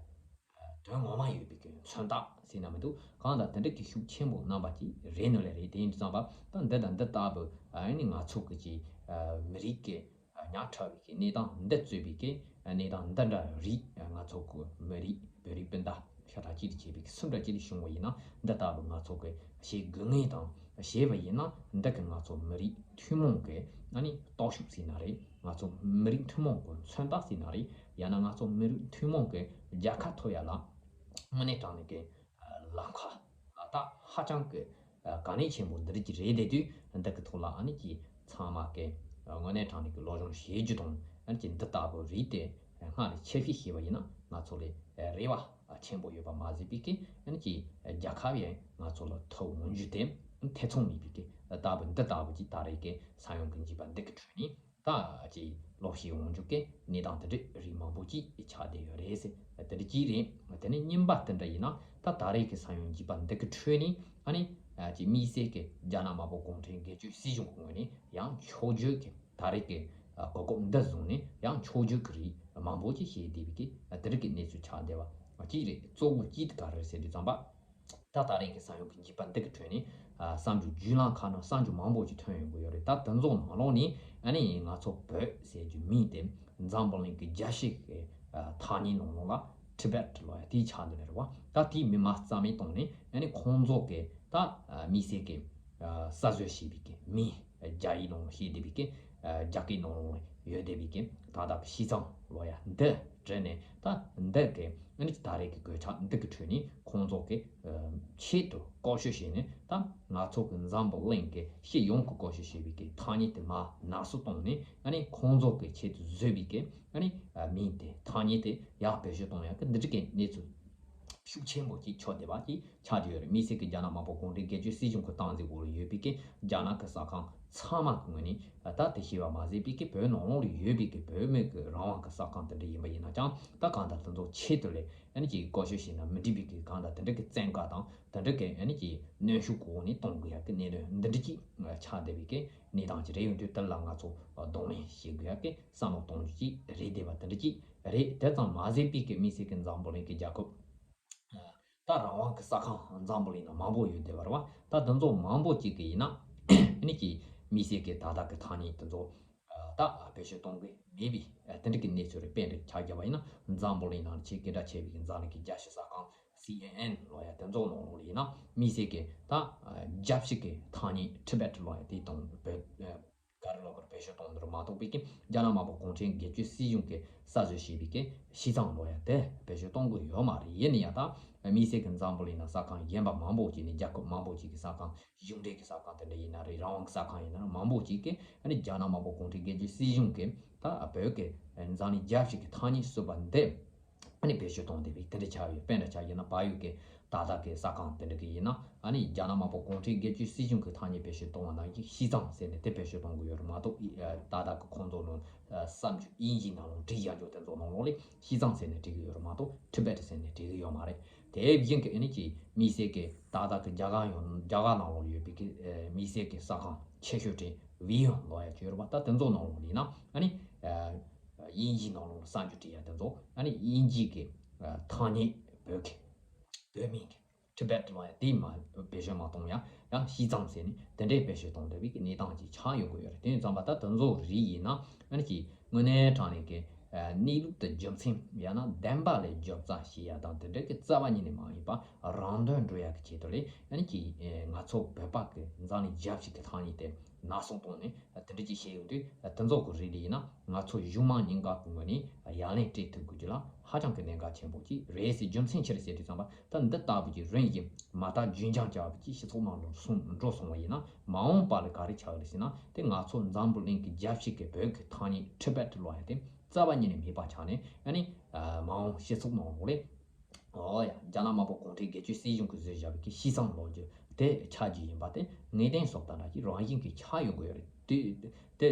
དོན་ངོ་མ་ཡོད་པའི་གི་མཚོན་རྟགས་ཟེར་ན་མི་འདུག་གང་ལྟར་དེ་འདྲ་གི་ཤུགས་ཆེན་པོ་གནང་བ་ཅིག་རེད་ནོ་ལས་རེད། དེ་ཡིན་དུས་ཙམ་པ་ད་འདི་དང་འདི་ལྟ་བུ་ཨ་ནི་ང་ཚོ་གི་ཅིག་མི་རིགས་ཀྱི་ཉག་ཕྲ་བའི་གི་གནས་སྟངས་འདི་གཙོས་པའི་གི་གནས་སྟངས་འདི་འདྲ་རིགས་ང་ཚོ་གི་མི་རིགས་བོད་རིགས་སྤུན་ཟླ་ཤ་ཁྲག་གཅིག་ཏུ་བྱས་པའི་གི་སུ་འདྲ་གཅིག་ཏུ་བྱུང་བ་ཡིན་ན་འདི་ལྟ་བུ་ང་ཚོ་གི་བྱེད་དགོས་ངེས་དང་བྱས་པ་ཡིན་ན་འདི་གི་ང་ཚོ་མི་རིགས་ཐུན་མོང་གི་ཨ་ནི་སྟོབས་ཤུགས་ཟེར་ན་རེད། ང་ཚོ་མི་རིགས་ཐུན་མོང་གི་མཚོན་རྟགས་ཟེར་ན་རེད། ཡང་ན་ང་ཚོ་མི་རིགས་ཐུན་མོང་གི་རྒྱལ་ཁ་ཐོབ་ཡ་ལ་དངོས་གནས་དྲང་གནས་ཀྱི་ལམ་ཁ་ད་ཧ་ཅང་གི་དཀའ་གནད་ཆེན་པོ་འདི་རིགས་ཀྱི་རེད་བསྡད་དུས་འདི་གི་ཐོག་ལ་ཨ་ནི་ཀྱི་ཚང་མ་གི་དངོས་གནས་དྲང་གནས་ཀྱི་སློབ་སྦྱོང་བྱེད་རྒྱུ་དང་ཨ་ནི་ཀྱི་འདི་ལྟ་བུ་རིགས་དེ་སྔར་ལས་ཆེ་བཞིན་བྱས་པ་ཡིན་ན་ང་ཚོ་ལ་རེ་བ་ཆེན་པོ་ཡོད་པ་མ་ཟད་པའི་གི་ཨ་ནི་ཀྱི་རྒྱལ་ཁབ་ཡང་ང་ཚོ་ལ་ཐོབ་འོང་རྒྱུ་དེ་ཐེ་ཚོམ་མེད་པའི་གི་ལྟ་བུ་འདི་ལྟ་བུ་ཅིག་ད་རེས་ཀྱི་ས་ཡོམ་གྱི་འཇིགས་པ་འདི་གི་ཁྲོད་ནས། ད་ཅིག་ལོ་ཤས་འོང་འཇུག་གི་གནས་སྟངས་དེ་འདྲ་རིགས་མང་པོ་ཅིག་ཆགས་བསྡད་ཡོད་རེད་ཟེར། དེ་འདྲ་ཅིག་རེད། དེ་ནས་གཉིས་པ་དེ་འདྲ་ཡིན་ན་ད་ད་རེས་ཀྱི་ས་ཡོམ་འཇིགས་པ་འདི་གི་ཁྲོད་ནས་ཨ་ནི་ཅིག་དམིགས་བསལ་གྱི་རྒྱ་ནག་དམར་པོ་གུང་ཁྲན་སྒེར་གཅོད་སྲིད་གཞུང་གི་ངོས་ནས་ཡང་ཕྱོགས་བསྒྱུར་གྱི་ད་རེས་ཀྱི་གོ་སྐབས་འདི་བཟུང་ནས་ཡང་ཕྱོགས་བསྒྱུར་གྱི་རིགས་མང་པོ་ཅིག་བྱས་བསྡད་པའི་གི་དེ་འདྲ་གི་གནས་ཚུལ་ཆགས་བསྡད་པ་ཅིག་རེད། གཙོ་བོ་གཅིག་དེ་ག་རེ་རེད་ཟེར་དུས་ཙམ་པ། ད་ད་རེས་ཀྱི་ས་ཡོམ་གྱི་འཇིགས་པ་འདི་གི་ཁྲོད་ནས་ཨ་བསམ་རྒྱུ་བརྒྱུད་ལམ་ཁག་ནང་བསམ་རྒྱུ་མང་པོ་ཞིག་ཐོན་ཡོང་གི་ཡོད་རེད། ད་དེ་ཚོ་ནང་ལོགས་ནས་ཨ་ནི་ང་ཚོ་བོད་ཟེར་རྒྱུ་མིང་དེ་འཛམ་བུ་གླིང་གི་རྒྱལ་སྤྱི་གི་ཨ་ཐ་སྙད་ནང་ལོགས་ལ་ཊི་བེ་ཊི་ལབ་ཡ་དེ་ཆགས་འདུག་ནས་རེད་བ། ད་དེའི་མི་མང་རྩ་མེད་བཏང་ནས་ཨ་ནི་ཁོང་ཚོ་གི་ད་ཨ་དམིགས་བསལ་གི་ཨ་གསར་བཟོས་བྱས་པའི་གི་མིང་རྒྱ་ཡིག་ནང་ལ་བཤད་བསྡད་པའི་གི་ཨ་རྒྱ་སྐད་ནང་ལོགས་ལ་ཡོད་བསྡད་པའི་གི་ད་ལྟ་གི་ཤི་ཚང་ལབ་ཡ་འདི་བྲིས་ནས་ད་འདི་གི་ཨ་ནི་ད་རེས་ཀྱི་གོད་ཆག་འདི་གི་ཁྲོད་ནས་ཁོང་ཚོ་གི་ཆེད་དུ་བཀོལ་སྤྱོད་བྱས་ནས་ད་ང་ཚོ་གི་འཛམ་བུ་གླིང་གི་སྤྱི་ཡོངས་ཀྱི་བཀོལ་སྤྱོད་བྱས་པའི་གི་ཐ་སྙད་དེ་མར་ནར་སོན་བཏང་ནས་ཨ་ནི་ཁོང་ཚོ་གི་ཆེད་དུ་བཟོས་པའི་གི་ཨ་ནི་མིང་དེ་ཐ་སྙད་དེ་ཡར་བེད་སྤྱོད་གཏོང་ཡག་གི་འདི་འདྲ་གི་གནས་ཚུལ་ཤུགས་ཆེན་པོ་ཅིག་ཆགས་བསྡད་པ་ཅིག་ཆགས་བསྡད་ཡོད་རེད། དམིགས་བསལ་གྱི་རྒྱ་ནག་དམར་པོ་གུང་ཁྲན་སྒེར་གཅོད་སྲིད་གཞུང་གི་སྟངས་འཛིན་འོག་ལ་ཡོད་པའི་གི་རྒྱ་ནག་གི་གསར་ཁང་ཚང་མ་གི་ངོས་ནས་ད་དེ་ཤེས་པ་མ་ཟད་པའི་གི་བོད་ནང་ལོགས་ལ་ཡོད་པའི་གི་བོད་མི་གི་རང་དབང་གི་གསར་ཁང་དེ་འདྲ་ཡིན་པ་ཡིན་ན་ཀྱང་ད་གང་ལྟར་དེ་ཚོ་ཆེད་དུ་ལས་ཨ་ནི་ཅིག་བཀོལ་སྤྱོད་བྱས་ན་མི་འགྲིག་པའི་གི་གང་ལྟར་དེ་འདྲ་གི་བཙན་བཀའ་དང་དེ་འདྲ་གི་ཨ་ནི་ཅིག་གནོན་ཤུགས་གོ་ནས་གཏོང་དགོས་ཡ་གི་གནད་དོན་འདི་འདྲ་ཅིག་ཆགས་བསྡད་པའི་གི་གནས་སྟངས་ཅིག་རེད། ཡོང་དུས་དེ་ལ་ང་ཚོ་གདོང་ལེན་བྱེད་དགོས་ཡ་གི་བསམ་བློ་གཏོང་རྒྱུ་ཅིག་རེད་བསྡད་པ་དེ་འདྲ་ཅིག་རེད། དེ་ཙམ་མ་ཟད་པའི་གི་དམིགས་བསལ་གི་འཛམ་བུ་གླིང་གི་རྒྱལ་ཁབ་ད་རང་དབང་གི་གསར་ཁང་འཛམ་བུ་གླིང་ན་མང་པོ་ཡོད་བསྡད་པ་རེད་བ། ད་དེ་ཚོ་མང་པོ་ཅིག་གི་ཡིན་ན་ཨ་ནི་ཅིག་དམིགས་བསལ་གི་ད་ལྟ་གི་ཐ་སྙད་དེ་ཚོ་ད་བེད་སྤྱོད་གཏོང་གི་མེད་པའི་དེ་འདྲ་གི་གནས་ཚུལ་རེ་དཔེ་འདྲ་ཆགས་བསྡད་པ་ཡིན་ན་འཛམ་བུ་གླིང་ནང་ཆེས་སྐད་གྲགས་ཆེ་བའི་གི་འཛམ་གླིང་གི་རྒྱལ་སྤྱི་གསར་ཁང་ C N N ལོ་ཡ་དེ་ཚོ་ནང་ལོགས་ལ་ཡིན་ན་དམིགས་བསལ་གྱི་ད་རྒྱལ་སྤྱི་གི་ཐ་སྙད་Tibet ལོ་ཡ་དེ་དང་བོད་ག་རེ་ལོ་གར་བེད་སྤྱོད་གཏོང་འདིར་མ་གཏོགས་པའི་གི་རྒྱ་ནག་དམར་པོ་གུང་ཁྲན་སྒེར་གཅོད་སྲིད་གཞུང་གི་གསར་བཟོ་བྱས་པའི་གི་ཤི་ཙང་ལོ་ཡ་དེ་བེད་སྤྱོད་གཏོང་གི་ཡོད་མ་རེད། ཡིན་ན་ཡང་ད་དམིགས་བསལ་གྱི་འཛམ་བུ་གླིང་ན་ས་ཁང་གཞན་པ་མང་པོ་ཅིག་ནས་རྒྱལ་ཁབ་མང་པོ་ཅིག་གི་ས་ཁང་གཞུང་འབྲེལ་གྱི་ས་ཁང་དེ་འདྲ་ཡིན་ན་རེད། རང་དབང་གི་ས་ཁང་ཡིན་ན་རེད། མང་པོ་ཅིག་གིས་ཨ་ནི་རྒྱ་ནག་དམར་པོ་གུང་ཁྲན་སྒེར་གཅོད་སྲིད་གཞུང་གིས་ད་བོད་ཀྱི་འཛམ་གླིང་རྒྱལ་སྤྱི་གི་ཐ་སྙད་ཟེར་བ་འདི་ཨ་ནི་བེད་སྤྱོད་གཏོང་བསྡད་པའི་དེ་འདྲ་ཆགས་ཡོད། དཔེར་ན་ཆ་བཞག་ན་བལ་ཡུལ་གྱི་ཏག་ཏག་གི་ས་ཁང་དེ་འདྲ་གི་ཡིན་ན་ཨ་ནི་རྒྱ་ནག་དམར་པོ་གུང་ཁྲན་སྒེར་གཅོད་སྲིད་གཞུང་གི་ཐ་སྙད་བེད་སྤྱོད་གཏོང་བ་ནང་བཞིན་ཤི་ཙང་ཟེར་ནས་དེ་བེད་སྤྱོད་གཏོང་གི་ཡོད་རེད་མ་གཏོགས། ཨི་ཨ་ཏག་ཏག་གི་ཁོང་ཚོ་ནང་ཨ་བསམ་རྒྱུ་དབྱིན་ཇིའི་ནང་ལོགས་བྲིས་བཞག་རྒྱུ་དེ་ཚོ་ནང་ལོགས་ལ་ཤི་ཙང་ཟེར་ནས་བྲིས་གི་ཡོད་རེད་མ་གཏོགས་Tibet ཟེར་ནས་བྲིས་གི་ཡོད་མ་རེད། དེ་བཞིན་གྱི་ཨ་ནི་ཀྱི་དམིགས་བསལ་གྱི་ཏག་ཏག་གི་རྒྱ་གར་ཡང་རྒྱ་གར་ནང་ལོགས་ཡོད་པའི་གི་ཨ་དམིགས་བསལ་གྱི་ས་ཁང་ཆེ་ཤོས་དེ་བི་ཡོན་ལོ་ཡ་ཅིག་ཡོད་རེད་པ། ད་དེ་ཚོ་ནང་ལོགས་ཡིན་ན་ཨ་ནི་ཨ་དབྱིན་ཇིའི་ནང་ལོགས་ལ་གསར་འཇུག་བྲིས་ཡ་དེ་ཚོ་ཨ་ནི་དབྱིན་ཇིའི་གི་ཨ་ཐ་སྙད་བོད་ཀྱི་བོད་མིང་གི་Tibet ལོ་ཡ་དེ་མ་བེད་སྤྱོད་མ་གཏོང་ཡ་ཡང་ཤི་ཙང་ཟེར་ནས་དེ་འདྲའི་བེད་སྤྱོད་གཏོང་བསྡད་པའི་གི་གནས་སྟངས་ཅིག་ཆགས་ཡོང་གི་ཡོད་རེད། དེ་ཙམ་པ་ད་དེ་ཚོ་རིགས་ཡིན་ན་ཨ་ནི་ཀྱི་དངོས་གནས་དྲང་གནས་ཀྱི་ཨ་གནས་ལུགས་དང་རྒྱུ་མཚན་ཡང་ན་བདེན་པ་ལ་རྒྱབ་རྩ་བྱེད་ཡ་དང་དེ་འདྲ་གི་རྩ་བ་ཉིད་ནས་མ་ཡིན་པ་རང་དོན་འགྲུབ་ཡ་གི་ཆེད་དུ་ལས་ཨ་ནི་ཀྱི་ཨེ་ང་ཚོ་བོད་པ་གི་འཛམ་གླིང་རྒྱལ་སྤྱི་གི་ཐ་སྙད་དེ་ནག་སུབ་བཏང་ནས་དེ་འདྲ་ཅིག་བྱས་ཡོང་དུས་དེ་ཚོ་གི་རིགས་ལ་ཡིན་ན་ང་ཚོ་གཞུང་མང་ཉེན་ཁ་གི་ངོས་ནས་ཡ་ལན་སྤྲད་ཐུབ་དགོས་རྒྱུ་ལ་ཧ་ཅང་གི་གནད་འགག་ཆེན་པོ་ཅིག་རེད་ཟེར། རྒྱུ་མཚན་ཅི་རེད་ཟེར་དུས་ཙམ་པ་ད་འདི་ལྟ་བུ་གི་རིམ་བཞིན་མ་དག་རྒྱུན་འཁྱོངས་བྱ་བ་ཅིག་སྤྱི་ཚོགས་ནང་ལ་སོང་འགྲོ་སོང་བ་ཡིན་ན་མ་འོངས་པ་ལ་ག་རེ་ཆགས་རེད་ཟེར་ན་དེ་ང་ཚོ་འཛམ་བུ་གླིང་གི་རྒྱལ་སྤྱི་གི་བོད་ཀྱི་ཐ་སྙད་Tibet ལོ་ཡ་དེ་རྩ་བ་ཉིད་ནས་མེད་པ་ཆགས་ནས་ཨ་ནི་མ་འོངས་སྤྱི་ཚོགས་ནང་ལོགས་ལས་ཨོ་ཡ་རྒྱ་ནག་དམར་པོ་གུང་ཁྲན་སྒེར་གཅོད་སྲིད་གཞུང་གིས་བཟོས་བཞག་པའི་གི་ཤི་ཙང་ལོ་རྒྱུས་དེ་ཆགས་རྒྱུ་ཡིན་པ་དེ་ངེས་གཏན་སོགས་དང་འདྲ་ཞིག་རང་བཞིན་གྱིས་ཆགས་ཡོང་གི་ཡོད་རེད། དེ་དེ་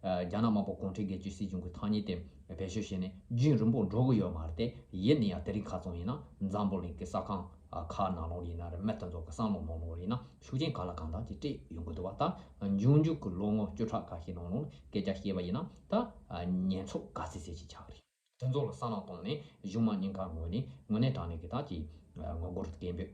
རྒྱ་ནག་དམར་པོ་གུང་ཁྲན་སྒེར་གཅོད་སྲིད་གཞུང་གི་ཐ་སྙད་དེ་བེད་སྤྱོད་བྱས་ནས་རྒྱུན་རིང་པོ་འགྲོ་གི་ཡོད་མ་རེད་དེ། ཡིན་ན་ཡང་དེ་རིང་ཁ་སང་ཡིན་ན་འཛམ་བུ་གླིང་གི་ས་ཁང་ཁག་ནང་ལོགས་ཡིན་ན་རེད། མི་དེ་ཚོ་གི་བསམ་བློ་ནང་ལོགས་ཡིན་ན་ཤུགས་རྐྱེན་གང་ལ་གང་འཚམ་ཅིག་སྤྲད་ཡོང་གི་འདུག་བ། ད་འབྱུང་འགྱུར་གྱི་ལོ་ངོ་བཅུ་ཕྲག་ཁ་ཤས་ནང་ལོགས་སྐད་ཆ་བཤད་པ་ཡིན་ན་ད་ཉེན་ཚབས་ག་ཚད་ཚད་ཅིག་ཆགས་ཀྱི་རེད། དེ་ཚོ་ལ་བསམ་བློ་བཏང་ནས་གཞུང་མང་ཉེན་ཁ་ངོས་ནས་དངོས་གནས་དྲང་གནས་ཀྱི་ཐག་གིས་ངོ་རྒོལ་སྐད་འབོད་བྱས་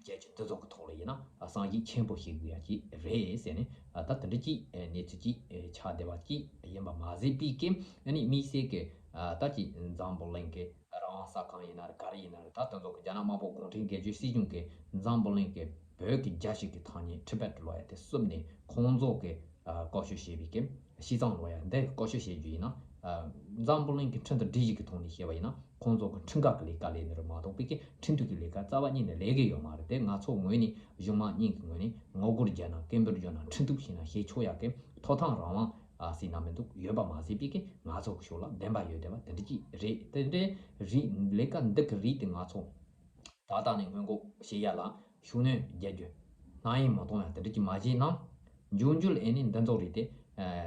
ཀྱི་འདི་ཚོ་གི་ཐོག་ལ་ཡིན་ན་བསམ་གཞིག་ཆེན་པོ་བྱེད་དགོས་ཡ་ཅིག་རེད་ཟེར་ནས་ད་དེ་འདྲ་ཅིག་གནས་ཚུལ་ཅིག་ཆགས་བསྡད་པ་ཅིག་ཡིན་པ་མ་ཟད་པའི་གི་ཨ་ནི་དམིགས་བསལ་གྱི་ད་ཅིག་འཛམ་བུ་གླིང་གི་རང་དབང་གསར་ཁང་ཡིན་ན་རེད། ག་རེ་ཡིན་ན་རེད། ད་དེ་ཚོ་གི་རྒྱ་ནག་དམར་པོ་གུང་ཁྲན་སྒེར་གཅོད་སྲིད་གཞུང་གིས་འཛམ་བུ་གླིང་གི་བོད་ཀྱི་རྒྱལ་སྤྱི་གི་ཐ་སྙད་Tibet ལོ་ཡ་དེ་བསུབས་ནས་ཁོང་ཚོ་གི་ཨ་བཀོལ་སྤྱོད་བྱས་པའི་གི་ཤི་ཙང་ལོ་ཡ་འདི་བཀོལ་སྤྱོད་བྱེད་རྒྱུ་ཡིན་ན་ཨ་འཛམ་བུ་གླིང་གི་ཁྲིམས་དང་སྒྲིག་གཞི་གི་ཐོག་ནས་བཤད་པ་ཡིན་ན་ཁོང་ཚོ་གི་ཁྲིམས་འགལ་གྱི་ལས་ཀ་ལས་ནི་རེད་མ་གཏོགས་པའི་གི་ཁྲིམས་མཐུན་གྱི་ལས་ཀ་རྩ་བ་ཉིད་ནས་ལས་ཀྱི་ཡོད་མ་རེད་དེ། ང་ཚོ་ངོས་ནས་གཞུང་མང་གཉིས་ཀྱི་ངོས་ནས་ངོ་རྒོལ་བརྒྱབ་ན་སྐད་འབོད་བརྒྱབ་ན་ཁྲིམས་གཏུག་བྱས་ན་བྱེད་ཆོག་ཡག་གི་ཐོབ་ཐང་རང་དབང་ཨ་ཟེར་ན་མི་འདུག་ཡོད་པ་མ་ཟད་པའི་གི་ང་ཚོ་གི་ཕྱོགས་ལ་བདེན་པ་ཡོད་བསྡད་པ་དེ་འདྲ་ཅིག་རེད། དེ་འདྲའི་རིགས་ལས་ཀ་འདི་གི་རིགས་དེ་ང་ཚོ་ད་ལྟ་ནས་སྔོན་འགོག་བྱེད་ཡ་ལ་ཤུགས་སྣོན་རྒྱག་རྒྱུ། སྣང་ཡིག་མ་གཏོང་ཡ་དེ་འདྲ་ཅིག་མ་བྱས་ན། འབྱུང་འགྱུར་ལ་ཨེ་ནི་འདི་ཚོ་རིགས་དེ་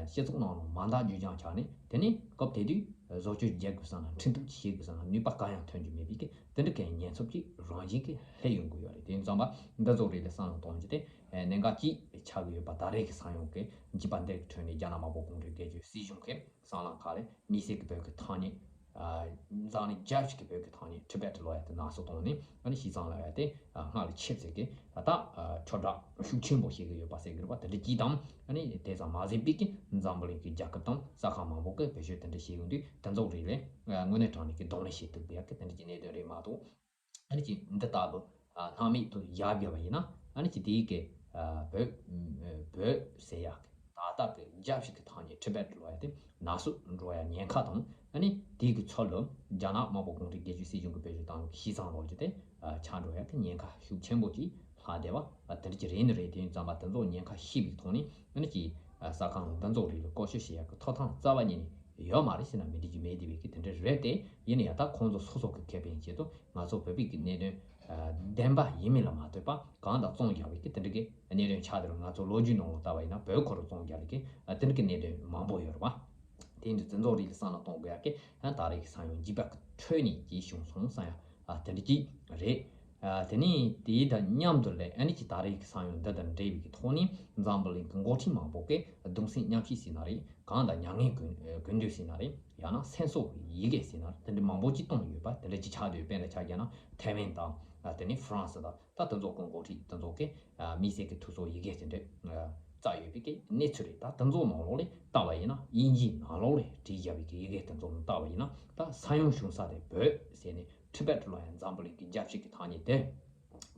སྤྱི་ཚོགས་ནང་ལ་མ་མཐའ་རྒྱུན་འཁྱོངས་ཆགས་ནས་དེ་ནས་སྐབས་དེ་དུས་བཟོ་བཅོས་རྒྱག་དགོས་བསམ་ན་འཕྲིན་གཏུག་ཅིག་བྱེད་དགོས་བསམ་ན་ནུས་པ་གང་ཡང་ཐོན་རྒྱུ་མེད་པའི་གི་དེ་འདྲ་གི་ཉེན་ཚབས་ཅིག་རང་བཞིན་གྱིས་སླེབས་ཡོང་གི་ཡོད་རེད། དེ་ཡིན་ཙང་པ་འདི་ཚོ་རིགས་ལ་བསམ་བློ་གཏོང་རྒྱུ་དེ་གནད་འགག་ཅིག་ཆགས་ཀྱི་ཡོད་པ་ད་རེས་ཀྱི་ས་ཡོམ་གྱི་འཇིགས་པ་འདི་གི་ཁྲོད་ནས་རྒྱ་ནག་དམར་པོ་གུང་ཁྲན་སྒེར་གཅོད་སྲིད་གཞུང་གིས་སྲང་ལམ་ཁག་ལས་དམིགས་བསལ་གྱི་བོད་ཀྱི་ཐ་སྙད། ཨ་འཛམ་གླིང་རྒྱལ་སྤྱི་གི་བོད་ཀྱི་ཐ་སྙད་Tibet ལོ་ཡ་དེ་ནག་སུབ་བཏང་ནས་ཨ་ནི་ཤི་ཙང་ལོ་ཡ་དེ་ཨ་སྔར་ལས་ཆེ་ཚད་ཀྱི་ཨ་ད་ཨ་ཁྱབ་བསྒྲགས་ཤུགས་ཆེན་པོ་བྱེད་ཀྱི་ཡོད་པ་ཟེར་གྱི་རེད་པ། དེ་འདྲ་ཅིག་དང་ཨ་ནི་དེ་ཙམ་མ་ཟད་པའི་གི་འཛམ་བུ་གླིང་གི་རྒྱལ་ཁབ་དང་ས་ཁང་མང་པོ་གི་བེད་སྤྱོད་དེ་འདྲ་བྱེད་ཡོང་དུས་དེ་ཚོ་རིགས་ལས་ཨ་དངོས་གནས་དྲང་གནས་ཀྱི་གདོང་ལེན་བྱེད་ཐུབ་པའི་ཡ་གི་དེ་འདྲ་ཅིག་གནད་དོན་རེད་མ་གཏོགས། ཨ་ནི་ཅིག་འདི་ལྟ་བུ་ཨ་སྣང་མེད་དུ་བཞག་དགོས་པ་ཡིན་ན་ཨ་ནི་ཅིག་དེའི་གི་ཨ་བོད་ཨ་བོད་ཟེར་ཡག་གི་ད་ལྟ་གི་རྒྱལ་སྤྱི་གི་ཐ་སྙད་Tibet ལོ་ཡ་དེ་ནག་སུབ་འགྲོ་ཡ་ཉེན་ཁ་དང་ཨ་ནི་དེའི་གི་ཚུལ་ལ་རྒྱ་ནག་དམར་པོ་གུང་ཁྲན་སྒེར་གཅོད་སྲིད་གཞུང་གི་བེད་སྤྱོད་བཏང་བའི་ཤི་ཙང་ལོ་རྒྱུས་དེ་ཨ་ཆགས་འགྲོ་ཡ་གི་ཉེན་ཁ་ཤུགས་ཆེན་པོ་ཅིག་ལྷག་བསྡད་པ་ཨ་དེ་འདྲ་ཅིག་རེད་ནི་རེད། དེ་ཡིན་ཙང་པ་དེ་ཚོ་ཉེན་ཁ་ཤེས་པའི་ཐོག་ནས་ཨ་ནི་ཅིག་ཨ་ས་ཁང་འདི་ཚོ་རིགས་ལ་བཀོལ་སྤྱོད་བྱེད་ཡག་གི་ཐོབ་ཐང་རྩ་བ་ཉིད་ནས་ཡོད་མ་རེད་ཟེར་ན་མི་འགྲིག་གི་མེད་དེ་བས་ཀྱི་དེ་འདྲ་རེད་དེ། ཡིན་ན་ཡང་ད་ཁོང་ཚོ་སོ་སོ་གི་ཁེ་ཕན་ཆེད་དུ་ང་ཚོ་བོད་པའི་གི་གནད་དོན་ཨ་བདེན་པ་ཡིན་མིན་ལ་མ་ལྟོས་པ་གང་དང་བཙོང་རྒྱག་པའི་གི་དེ་འདྲ་གི་གནད་དོན་ཆགས་དེ་རུ་ང་ཚོ་ལོ་རྒྱུས་ནང་ལ་ལྟ་བ་ཡིན་ན་བོད་ཁོ་རུ་བཙོང་རྒྱག་རེད་གི་ཨ་དེ་འདྲ་གི་གནད་དོན་མང་པོ་ཡོད་རེད་པ། དེ་འདྲ་དེ་ཚོ་རིགས་ལ་བསམ་བློ་གཏོང་དགོས་ཡག་གི་ཨ་ད་རེས་ཀྱི་ས་ཡོམ་འཇིགས་པ་གི་ཁྲོད་ནས་ཀྱི་བྱུང་སོང་བསམ་ཡ་ཨ་དེ་འདྲ་གཅིག་རེད། ཨ་དེ་ནས་དེའི་དང་མཉམ་དུ་ལས་ཨ་ནི་ཀྱི་ད་རེས་ཀྱི་ས་ཡོམ་འདི་དང་འབྲེལ་བའི་གི་ཐོག་ནས་འཛམ་བུ་གླིང་གི་འགོ་ཁྲིད་མང་པོ་གིས་གདུང་སེམས་མཉམ་སྐྱེད་ཟེར་ན་རེད། གང་དང་མྱ་ངན་གུས་གུས་འདུད་ཟེར་ན་རེད། ཡང་ན་སེམས་གསོ་ཡི་གེ་ཟེར་ན་རེད། དེ་འདྲ་མང་པོ་ཅིག་བཏང་ཡོད་པ་དེ་འདྲ་ཅིག་ཆགས་བསྡད་ཡོད། དཔེར་ན་ཆ་བཞག་ན་ཐའེ་ཝན་དང་ཨ་དེ་ནས་ཧྥ་རན་སི་དང་ད་དེ་ཚོ་གི་འགོ་ཁྲིད་དེ་ཚོ་གིས་ཨ་དམིགས་བསལ་གྱི་ཐུགས་གསོ་ཡི་གེ་དེ་འདྲ་ཨ་བསྩལ་ཡོད་པའི་གི་གནས་ཚུལ་རེད། ད་དེ་ཚོ་ནང་ལོགས་ལས་བལྟ་བ་ཡིན་ན་དབྱིན་ཇིའི་ནང་ལོགས་ལས་བྲིས་བཞག་པའི་གི་ཡི་གེ་དེ་ཚོ་ནང་བལྟ་བ་ཡིན་ན་ད་ས་ཡོམ་བྱུང་ས་དེ་བོད་ཟེར་ནས་ ཊི་བེཊ་ལ་ཡང་འཛམ་བུ་གླིང་གི་རྒྱལ་སྤྱི་གི་ཐ་སྙད་དེ་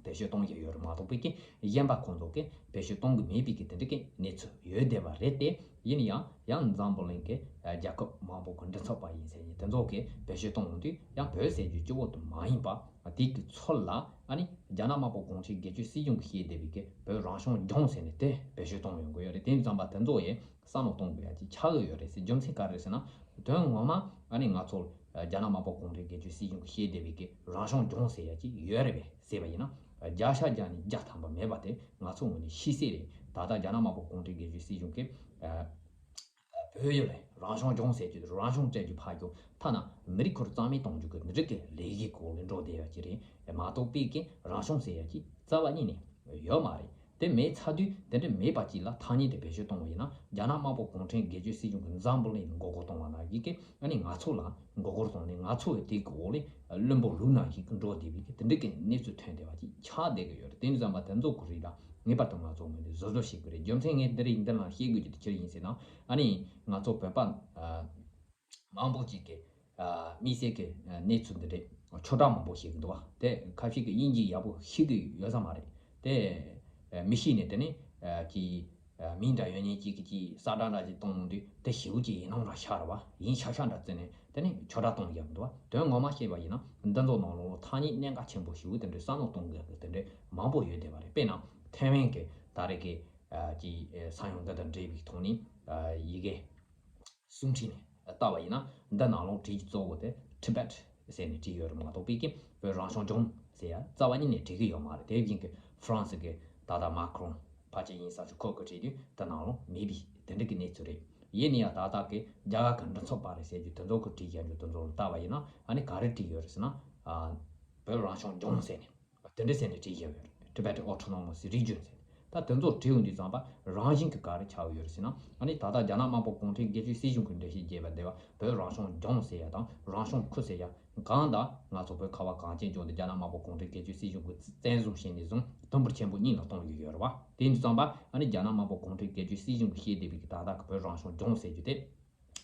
བེད་སྤྱོད་གཏོང་གི་ཡོད་རེད་མ་གཏོགས་པའི་གི་གཞན་པ་ཁོང་ཚོ་གི་བེད་སྤྱོད་གཏོང་གི་མེད་པའི་གི་དེ་འདྲ་གི་གནས་ཚུལ་ཡོད་བསྡད་པ་རེད་དེ། ཡིན་ཡང་ཡང་འཛམ་བུ་གླིང་གི་རྒྱལ་ཁབ་མང་པོ་གི་མགྲིན་ཚབ་པ་ཡིན་ཟེར་ནས་དེ་ཚོ་གི་བེད་སྤྱོད་གཏོང་ཡོང་དུས་ཡང་བོད་ཟེར་རྒྱུ་སྤྱི་བོ་དུ་མ་ཡིན་པ་དེ་གི་ཚུལ་ལ་ཨ་ནི་རྒྱ་ནག་དམར་པོ་གུང་ཁྲན་སྒེར་གཅོད་སྲིད་གཞུང་གི་བཤད་བསྡད་པའི་གི་བོད་རང་སྐྱོང་ལྗོངས་ཟེར་ནས་དེ་བེད་སྤྱོད་གཏོང་ཡོང་གི་ཡོད་རེད། དེ་ཙམ་པ་དེ་ཚོ་ཡི་བསམ་བློ་གཏོང་དགོས་ཡ་ཅིག་ཆགས་ཀྱི་ཡོད་རེད་ཟེར། རྒྱུ་མཚན་ག་རེ་ཟེར་ན། དོན་ངོ་མ་ཨ་ནི་ང་ཚོ་རྒྱ་ནག་དམར་པོ་གུང་ཁྲན་སྒེར་གཅོད་སྲིད་གཞུང་གིས་བཤད་བསྡད་པའི་གི་རང་སྐྱོང་ལྗོངས་ཟེར་ཡ་ཅིག་ཡོད་རེད་པས་ཟེར་བ་ཡིན་ན། བརྒྱ་ཆ་བརྒྱ་ནས་བརྒྱ་ཐམ་པ་མེད་པ་དེ་ང་ཚོ་ངོས་ནས་ཤེས་གསལ་རེད། ད་ལྟ་རྒྱ་ནག་དམར་པོ་གུང་ཁྲན་སྒེར་གཅོད་སྲིད་གཞུང་གིས་བོད་ཡུལ་ལ་རང་སྐྱོང་ལྗོངས་ཟེར་རྒྱུ་རང་སྐྱོང་སྤྲད་རྒྱུ་ཕར་རྒྱུ་ཐ་ན་མི་རིགས་ཁོ་རང་རྩ་མེད་གཏོང་རྒྱུ་གི་འདི་རིགས་ཀྱི་ལས་ཀའི་སྐོར་ལ་འགྲོ་བསྡད་ཡ་ཅིག་རེད་མ་གཏོགས་པའི་གི་རང་སྐྱོང་ཟེར་ཡ་ཅིག་རྩ་བ་ཉིད་ནས་ཡོད་མ་རེད། དེ་མེད་ཚར་དུས་དེ་འདྲ་མེད་པ་ཅིག་ལ་ཐ་སྙད་དེ་བེད་སྤྱོད་གཏོང་བ་ཡིན་ན་རྒྱ་ནག་དམར་པོ་གུང་ཁྲན་སྒེར་གཅོད་སྲིད་གཞུང་གི་འཛམ་བུ་གླིང་ལ་མགོ་སྐོར་གཏོང་བ་ནང་བཞིན་གྱི་ཨ་ནི་ང་ཚོ་ལ་མགོ་སྐོར་གཏོང་ནས་ང་ཚོ་ཡི་དེ་གི་འོག་ལས་བླུན་པོ་ལུག་ནང་བཞིན་གྱི་འགྲོ་བསྡད་པའི་གི་དེ་འདྲ་གི་གནས་ཚུལ་ཐོན་བསྡད་པ་ཅིག་ཆགས་བསྡད་ཀྱི་ཡོད་རེད། དེ་ནི་བསམ་པ་དེ་ཚོ་གི་རིགས་ལ་ངེས་པར་དུ་ང་ཚོ་ངོས་ནས་བཟོ་བཟོ་བྱེད་དགོས་རེད། རྒྱུ་མཚན་ངས་འདི་རིགས་འདི་ལ་བཤད་དགོས་རྒྱུ་དེ་ཅི་ཡིན་ཟེར་ན་ཨ་ནི་ང་ཚོ་བོད་པ་མང་པོ་ཅིག་གིས་དམིགས་བསལ་གྱི་གནས་ཚུལ་འདི་འདྲས་ཆོས་གྲགས་མང་པོ་ཤེས་ཀྱི་འདུག་བ། དེ་ཁ་ཤས་ཀྱིས་དབྱིན་ཇི་ཡག་པོ་ཤེས་ཀྱི་ཡོད་ས་མ་རེད། དེ་མི་ཤེས་ནས་དེ་ནས་ཀྱི་མིང་འདྲ་ཡོད་མཁན་གཅིག་གིས་ཀྱི་ས་བཀྲ་འདྲ་ཅིག་གཏོང་ཡོང་དུས་དེ་ཞེ་པོ་ཅིག་ཡིན་ནམ་འདྲ་ཤར་བ་ཡིན་ཤག་ཤག་འདྲ་བརྩིས་ནས་དེ་ནས་ཆོས་གྲགས་གཏོང་ཡག་འདུག་བ། དོན་ངོ་མ་བཤད་པ་ཡིན་ན་འདི་ཚོ་ནང་ལོགས་ཐ་སྙད་གནད་འགག་ཆེན་པོ་ཞེ་པོ་དེ་འདྲའི་བསམ་བློ་གཏོང་དགོས་ཀྱི་དེ་འདྲའི་མང་པོ་ཡོད་བསྡད་པ་རེད། དཔེར་ན་ཐའེ་ཝན་གྱི་ད་རེས་ཀྱི་ཀྱི་ས་ཡོམ་འདི་དང་འབྲེལ་བའི་ཐོག་ནས་ཡི་གེ་གསུང་འཕྲིན་ནས་ལྟ་བ་ཡིན་ན་འདི་ནང་ལོགས་བྲིས་ཀྱི་གཙོ་བོ་དེ་ཊི་བེཊ་ཟེར་ནས་བྲིས་ཡོད་རེད་མ་གཏོགས་པའི་གི་བོད་རང་སྐྱོང་ལྗོངས་ཟེར་ཡ་རྩ་བ་ཉིད་ནས་བྲིས་ཀྱི་ཡོད་མ་རེད། དེ་བཞིན་གྱི་ཧྥ་རན་སི་གི་ད་ལྟ་མ་ཁི་རོང་ཕལ་ཆེར་ཡིན་ས་ཞིག་ཁོ་གི་བྲིས་དུས་འདི་ནང་ལོགས་མེད་པའི་དེ་འདྲ་གི་གནས་ཚུལ་རེད། ཡིན་ན་ཡང་ད་ལྟ་གི་རྒྱ་གར་གི་མགྲིན་ཚབ་པ་རེད་ཟེར་རྒྱུ་དེ་ཚོ་གི་བྲིས་བཞག་རྒྱུ་དེ་ཚོ་ལ་ལྟ་བ་ཡིན་ན་ཨ་ནི་ག་རེ་བྲིས་ཡོད་རེད་ཟེར་ན་བོད་རང་སྐྱོང་ལྗོངས་ཟེར་ནས། དེ་འདྲ་ཟེར་ནས་བྲིས་བཞག་ཡོད་རེད། Tibet Autonomous Region ཟེར་ནས། ད་དེ་ཚོ་བྲིས་ཡོང་དུས་ཙམ་པ་རང་བཞིན་གྱི་ག་རེ་ཆགས་ཡོད་རེད་ཟེར་ན་ཨ་ནི་ད་ལྟ་རྒྱ་ནག་དམར་པོ་གུང་ཁྲན་སྒེར་གཅོད་སྲིད་གཞུང་གི་འགྲེལ་བཤད་བརྒྱབ་པ་དེ་བ་བོད་རང་སྐྱོང་ལྗོངས་ཟེར་ཡ་དང་རང་སྐྱོང་ཁུལ་ཟེར་ཡ་གང་དང་ང་ཚོ་བོད་ཁ་བ་གངས་ཅན་ལྗོངས་འདི་རྒྱ་ནག་དམར་པོ་གུང་ཁྲན་སྒེར་གཅོད་སྲིད་གཞུང་གིས་བཙན་བཟུང་བྱས་ནས་བཟུང་དུམ་བུར་ཆེན་པོ་གཉིས་ལ་གཏོང་གི་ཡོད་རེད་བ། དེ་ཡིན་དུས་ཙམ་པ་ཨ་ནི་རྒྱ་ནག་དམར་པོ་གུང་ཁྲན་སྒེར་གཅོད་སྲིད་གཞུང་གིས་བཤད་བསྡད་པའི་གི་ད་ལྟ་གི་བོད་རང་སྐྱོང་ལྗོངས་ཟེར་རྒྱུ་དེ།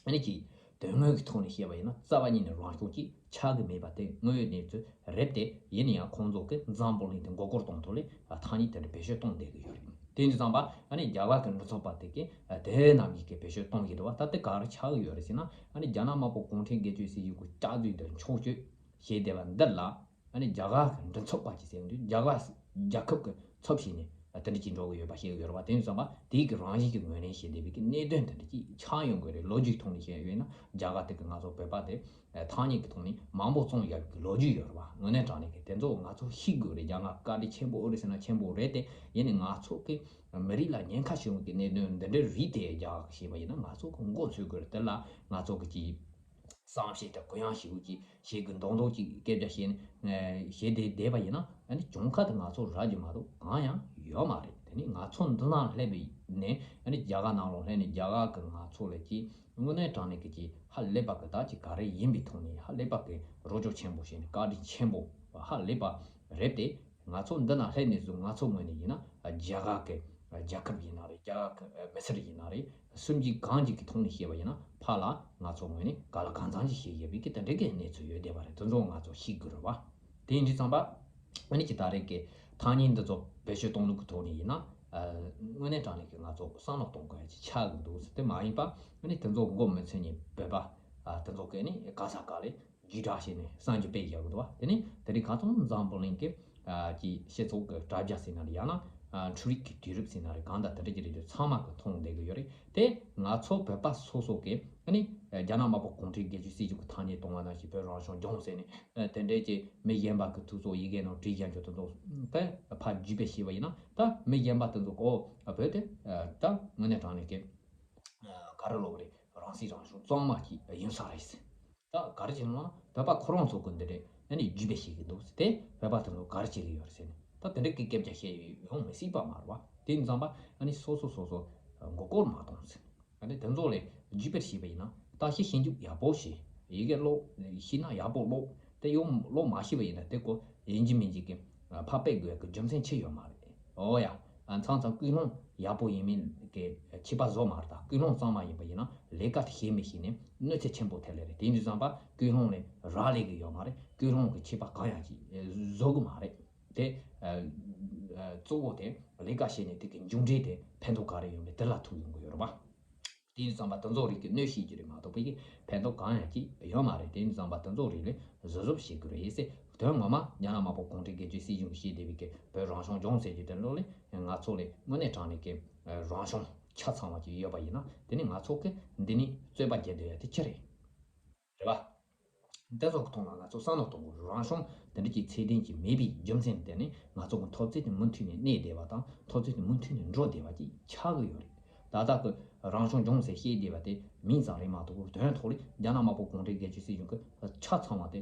ཨ་ནི་ཀྱི་དོན་དངོས་ཀྱི་ཐོག་ནས་བཤད་པ་ཡིན་ན་རྩ་བ་ཉིད་ནས་རང་སྐྱོང་ཅིག་ཆགས་ཀྱི་མེད་པ་དེ་དངོས་ཡོད་གནས་ཚུལ་རེད་དེ། ཡིན་ན་ཡང་ཁོང་ཚོ་གིས་འཛམ་བུ་གླིང་དེ་མགོ་སྐོར་གཏོང་ཐོག་ལས་ཐ་སྙད་དེ་འདྲ་བེད་སྤྱོད་གཏོང་བསྡད་ཀྱི་ཡོད་རེད། དེ་ཡིན་དུས་ཙམ་པ་ཨ་ནི་རྒྱ་གར་གྱི་མགྲིན་ཚབ་པ་དེ་གིས་དེ་རྣམས་ཀྱིས་བེད་སྤྱོད་གཏོང་གི་འདུག་བ། ད་དེ་ག་རེ་ཆགས་ཀྱི་ཡོད་རེད་ཟེར་ན་ཨ་ནི་རྒྱ་ནག་དམར་པོ་གུང་ཁྲན་སྒེར་གཅོད་སྲིད་གཞུང་གི་སྐྱག་རྫུན་དེ་འཁྱོག་བཤད་བྱས་བསྡད་པ་འདི་ལ། ཨ་ནི་རྒྱ་གར་གྱི་མགྲིན་ཚབ་པ་ཅིག་ཟེར་དུས་རྒྱ་གར་རྒྱལ་ཁབ་ཀྱི་ཚབ་བྱས་ནས་དེ་འདྲ་ཅིག་འགྲོ་གི་ཡོད་པ་ཤེས་ཀྱི་ཡོད་རེད་བ། དེ་ཡིན་ཙང་བ་དེའི་གི་རང་བཞིན་གྱི་ངོས་ལེན་བྱེད་བསྡད་པའི་གི་གནད་དོན་དེ་འདྲ་ཅིག་ཆགས་ཡོང་གི་རེད། ལོ་རྒྱུས་ཐོག་ནས་བཤད་ཡོད་ན་རྒྱ་གར་དེ་གི་ང་ཚོ་བོད་པ་དེ་ཐ་སྙད་ཀྱི་ཐོག་ནས་མང་པོ་བཙོང་ཡག་གི་ལོ་རྒྱུས་ཡོད་རེད་བ། དངོས་གནས་དྲང་གནས་ཀྱི་དེ་ཚོ་ང་ཚོ་ཤེས་དགོས་རེད། རྒྱ་ནག་བཀའ་དྲིན་ཆེན་པོ་ཨོ་རེད་ཟེར་ན་ཆེན་པོ་རེད་དེ། ཡིན་ནའི་ང་ཚོ་གི་མི་རིགས་ལ་ཉེན་ཁ་བྱུང་གི་གནད་དོན་འདི་འདྲའི་རིགས་དེ་རྒྱ་གར་ཤེས་པ་ཡིན་ན་ང་ཚོ་གི་མགོ་འཚོས་དགོས་རེད། དེ་ལ་ང་ཚོ་གི་ཅིག་བསམ་ཤེས་དང་གུ་ཡངས་ཤིག་གི་ཞིག་གི་མདོག་མདོག་ཅིག་སྐད་ཆ་བཤད་ནས་བཤད་དེ་བསྡད་པ་ཡིན་ན་ཨ་ནི་གྱོང་ཁ་དེ་ང་ཚོ་རག་རྒྱུ་མ་གཏོགས་གང་ཡང་ཡོད་མ་རེད། དེ་ནི་ང་ཚོ་འདི་ན་སླེབས་པའི་ནས་ཨ་ནི་རྒྱ་གར་ནང་ལ་སླེབས་ནས་རྒྱ་གར་གི་ང་ཚོ་ལ་ཅིག་དངོས་གནས་དྲང་གནས་ཀྱི་ཅིག་ཧ་ལས་པ་གི་ད་ཅིག་ག་རེ་ཡིན་པའི་ཐོག་ནས་ཧ་ལས་པ་གི་རོགས་སྐྱོར་ཆེན་པོ་བྱས་ནས་བཀའ་དྲིན་ཆེན་པོ་ཧ་ལས་པ་རེད་དེ། ང་ཚོ་འདི་ན་སླེབས་ནས་བཟུང་ང་ཚོ་ངོས་ནས་ཡིན་ན་རྒྱ་གར་གི་རྒྱལ་ཁབ་ཡིན་ན་རེད། རྒྱ་གར་གི་མི་སེར་ཡིན་ན་རེད། སུམ་ཅུ་གང་ཅིག་གི་ཐོག་ནས་བཤད་པ་ཡིན་ན་ཕར་ལ་ང་ཚོ་ངོས་ནས་ག་ལ་གང་འཚམ་ཅིག་བཤད་ཡོད་པའི་གི་དེ་འདྲའི་གི་གནས་ཚུལ་ཡོད་བསྡད་པ་རེད། དེ་ཚོ་ང་ཚོ་ཤེས་དགོས་རེད་བ། དེ་ཡིན་དུས་ཙམ་པ་ཨ་ནི་ཅིག་ད་རེས་ཀྱི་ཐ་སྙད་འདི་ཚོ་བེད་སྤྱོད་གཏོང་ལུགས་ཀྱི་ཐོག་ནས་ཡིན་ན་དངོས་གནས་དྲང་གནས་ཀྱི་ང་ཚོ་བསམ་བློ་གཏོང་དགོས་ཡ་ཅིག་ཆགས་ཀྱི་འདུག་ཟེར། དེ་མ་ཡིན་པ་ཨ་ནི་དེ་ཚོ་མགོ་མི་ཚོས་ནས་བོད་པ་དེ་ཚོ་གི་ཨ་ནི་ག་ས་ག་ལས། བརྒྱུད་བསྒྲགས་བྱས་ནས་གསར་འགྱུར་སྤེལ་ཡག་གི་འདུག་བ། དེ་ནི་དེ་རིང་ཁ་སང་འཛམ་བུ་གླིང་གི་ཨ་ཀྱི་སྤྱི་ཚོགས་ཀྱི་དྲ་རྒྱ་ཟེར་ན་རེད། ཡང་ན་ཨ་འཕྲུལ་རིག་གི་དུས་རབས་ཟེར་ན་རེད། གང་ལྟར་དེ་འདྲ་ཅིག་རེད་དུས་ཚང་མ་གི་མཐོང་བསྡད་ཀྱི་ཡོད་རེད། དེ་ང་ཚོ་བོད་པ་སོ་སོ་གི་ཨ་ནི་རྒྱ་ནག་དམར་པོ་གུང་ཁྲན་སྒེར་གཅོད་སྲིད་གཞུང་གི་ཐ་སྙད་གཏོང་བ་ནང་བཞིན་བོད་རང་སྐྱོང་ལྗོངས་ཟེར་ནས་ཨ་དེ་འདྲའི་ཅིག་མི་གཞན་པ་གི་ཐུགས་སོགས་ཡི་གེ་ནང་བྲིས་བཞག་རྒྱུ་དེ་ཚོ་དེ་ཕར་བརྒྱུད་སྤེལ་བྱས་པ་ཡིན་ན་ད་མི་གཞན་པ་དེ་ཚོ་གོ་བོད་དེ་ད་དངོས་གནས་དྲང་གནས་ཀྱི་ག་རེ་ལབ་དགོས་རེད། རང་སྲིད་རང་སྐྱོང་གཙང་མ་ཅིག་ཡིན་ས་རེད་ཟེར། ད་ག་རེ་བྱས་ན་བོད་པ་ཁོ་རང་ཚོ་གི་འདི་རེད། ཨ་ནི་བརྒྱུད་སྤེལ་བྱེད་ཀྱི་འདུག་ཟེར་ཏེ་བོད་པ་དེ་ཚོ་ག་རེ་བྱེད་ཀྱི་ཡོད་རེད་ཟེར་ནས་ད་དེ་འདྲ་གི་སྐད་ཆ་བཤད་ཡོང་མི་སྲིད་པ་མ་རེད་བ། དེ་ཡིན་ཙང་པ་ཨ་ནི་སོ་སོ་སོ་སོ་མགོ་སྐོར་མ་གཏོང་ཟེར། ཨ་ནི་དེ་ཚོ་ལས་བརྒྱུད་སྤེལ་བྱས་པ་ཡིན་ན་བརྟག་ཞིབ་ཞིབ་འཇུག་ཡག་པོ་བྱེད། ཡི་གེ་ཀློག་ཤེས་ན་ཡག་པོ་ཀློག་དེ་ཡང་ཀློག་མ་ཤེས་པ་ཡིན་ན་དེ་ཀོ་ཡིན་གཅིག་མིན་གཅིག་གི་ཕར་སྤེལ་དགོས་ཀྱི་རྒྱུ་མཚན་ཅི་ཡོད་མ་རེད། ཨོ་ཡ། ཨ་མཚམས་མཚམས་ཀུན་སློང་ ཡག་པོ་ཡིན་མིན་གྱི་ཆད་པ་བཟོ་མ་རེད། ད་ཀུན་སློང་གཙང་མ་ཡིན་པ་ཡིན་ན་ལས་ཀ་དེ་ཤེས་མི་ཤེས་ནས་གནོད་འཚེ་ཆེན་པོ་ཐེབས་ལེ་རེད། དེ་ཡིན་དུས་ཙམ་པ་ཀུན་སློང་ལས་རག་ལས་ཀྱི་ཡོད་མ་རེད། ཀུན་སློང་གི་ཆད་པ་གང་ཡང་ཅིག་བཟོ་གི་མ་རེད། དེ་ཨ་ཨ་གཙོ་བོ་དེ་ལས་ཀ་བྱས་ནས་དེ་གི་མཇུག་འབྲས་དེ་ཕན་ཐོགས་ག་རེ་ཡོང་མིན་དེ་ལ་ཐུག་ཡོང་གི་ཡོད་རེད་པ། དེ་ཡིན་དུས་ཙམ་པ་དེ་ཚོ་རིགས་ཀྱི་གནོད་བྱེད་ཀྱི་རེད་མ་གཏོགས་པའི་ཕན་ཐོགས་གང་ཡང་ཅིག་ཡོད་མ་རེད། དེ་ཡིན་དུས་ཙམ་པ་དེ་ཚོ་རིགས་ལས་གཟབ་གཟབ་བྱེད་དགོས་རེད་ཟེར། དོན་ངོ་མ་རྒྱ་ནག་དམར་པོ་གུང་ཁྲན་སྒེར་གཅོད་སྲིད་གཞུང་གིས་བཤད་བསྡད་པའི་གི་བོད་རང་སྐྱོང་ལྗོངས་ཟེར་རྒྱུ་དེ་ལོ་ལས་ང་ཚོ་ལས་དངོས་གནས་དྲང་གནས་ཀྱི་རང་སྐྱོང་ཆ་ཚང་བ་ཅིག་ཡོད་པ་ཡིན་ན། དེ་ནི་ང་ཚོ་གི་འདི་ནས་རྩོད་པ་རྒྱག་སྡོད་ཡ་དེ་ཅི་རེད། རེད་པ། དེ་ཚོ་གི་ཐོག་ལ་ང་ཚོ་བསམ་བློ་གཏོང་དགོས། རང་སྐྱོང་དེ་འདྲ་ཅིག་ཚད་ལྡན་ཅིག་མེད་པའི་རྒྱུ་མཚན་དེ་ནི་ང་ཚོ་གི་འཐབ་རྩོད་དེ་མུ་མཐུད་ནས་གནས་བསྡད་པ་དང་འཐབ་རྩོད་དེ་མུ་མཐུད་ནས་འགྲོ་བསྡད་པ་ཅིག་ཆགས་ཀྱི་ཡོད་རེད། ད་ལྟ་གི་རང་སྐྱོང་ལྗོངས་ཟེར་བཤད་བསྡད་པ་དེ་མིང་ཙམ་རེད་མ་གཏོགས་དོན་ཐོག་ལ་རྒྱ་ནག་དམར་པོ་གུང་ཁྲན་སྒེར་གཅོད་སྲིད་གཞུང་གི་ཆ་ཚང་བ་དེ་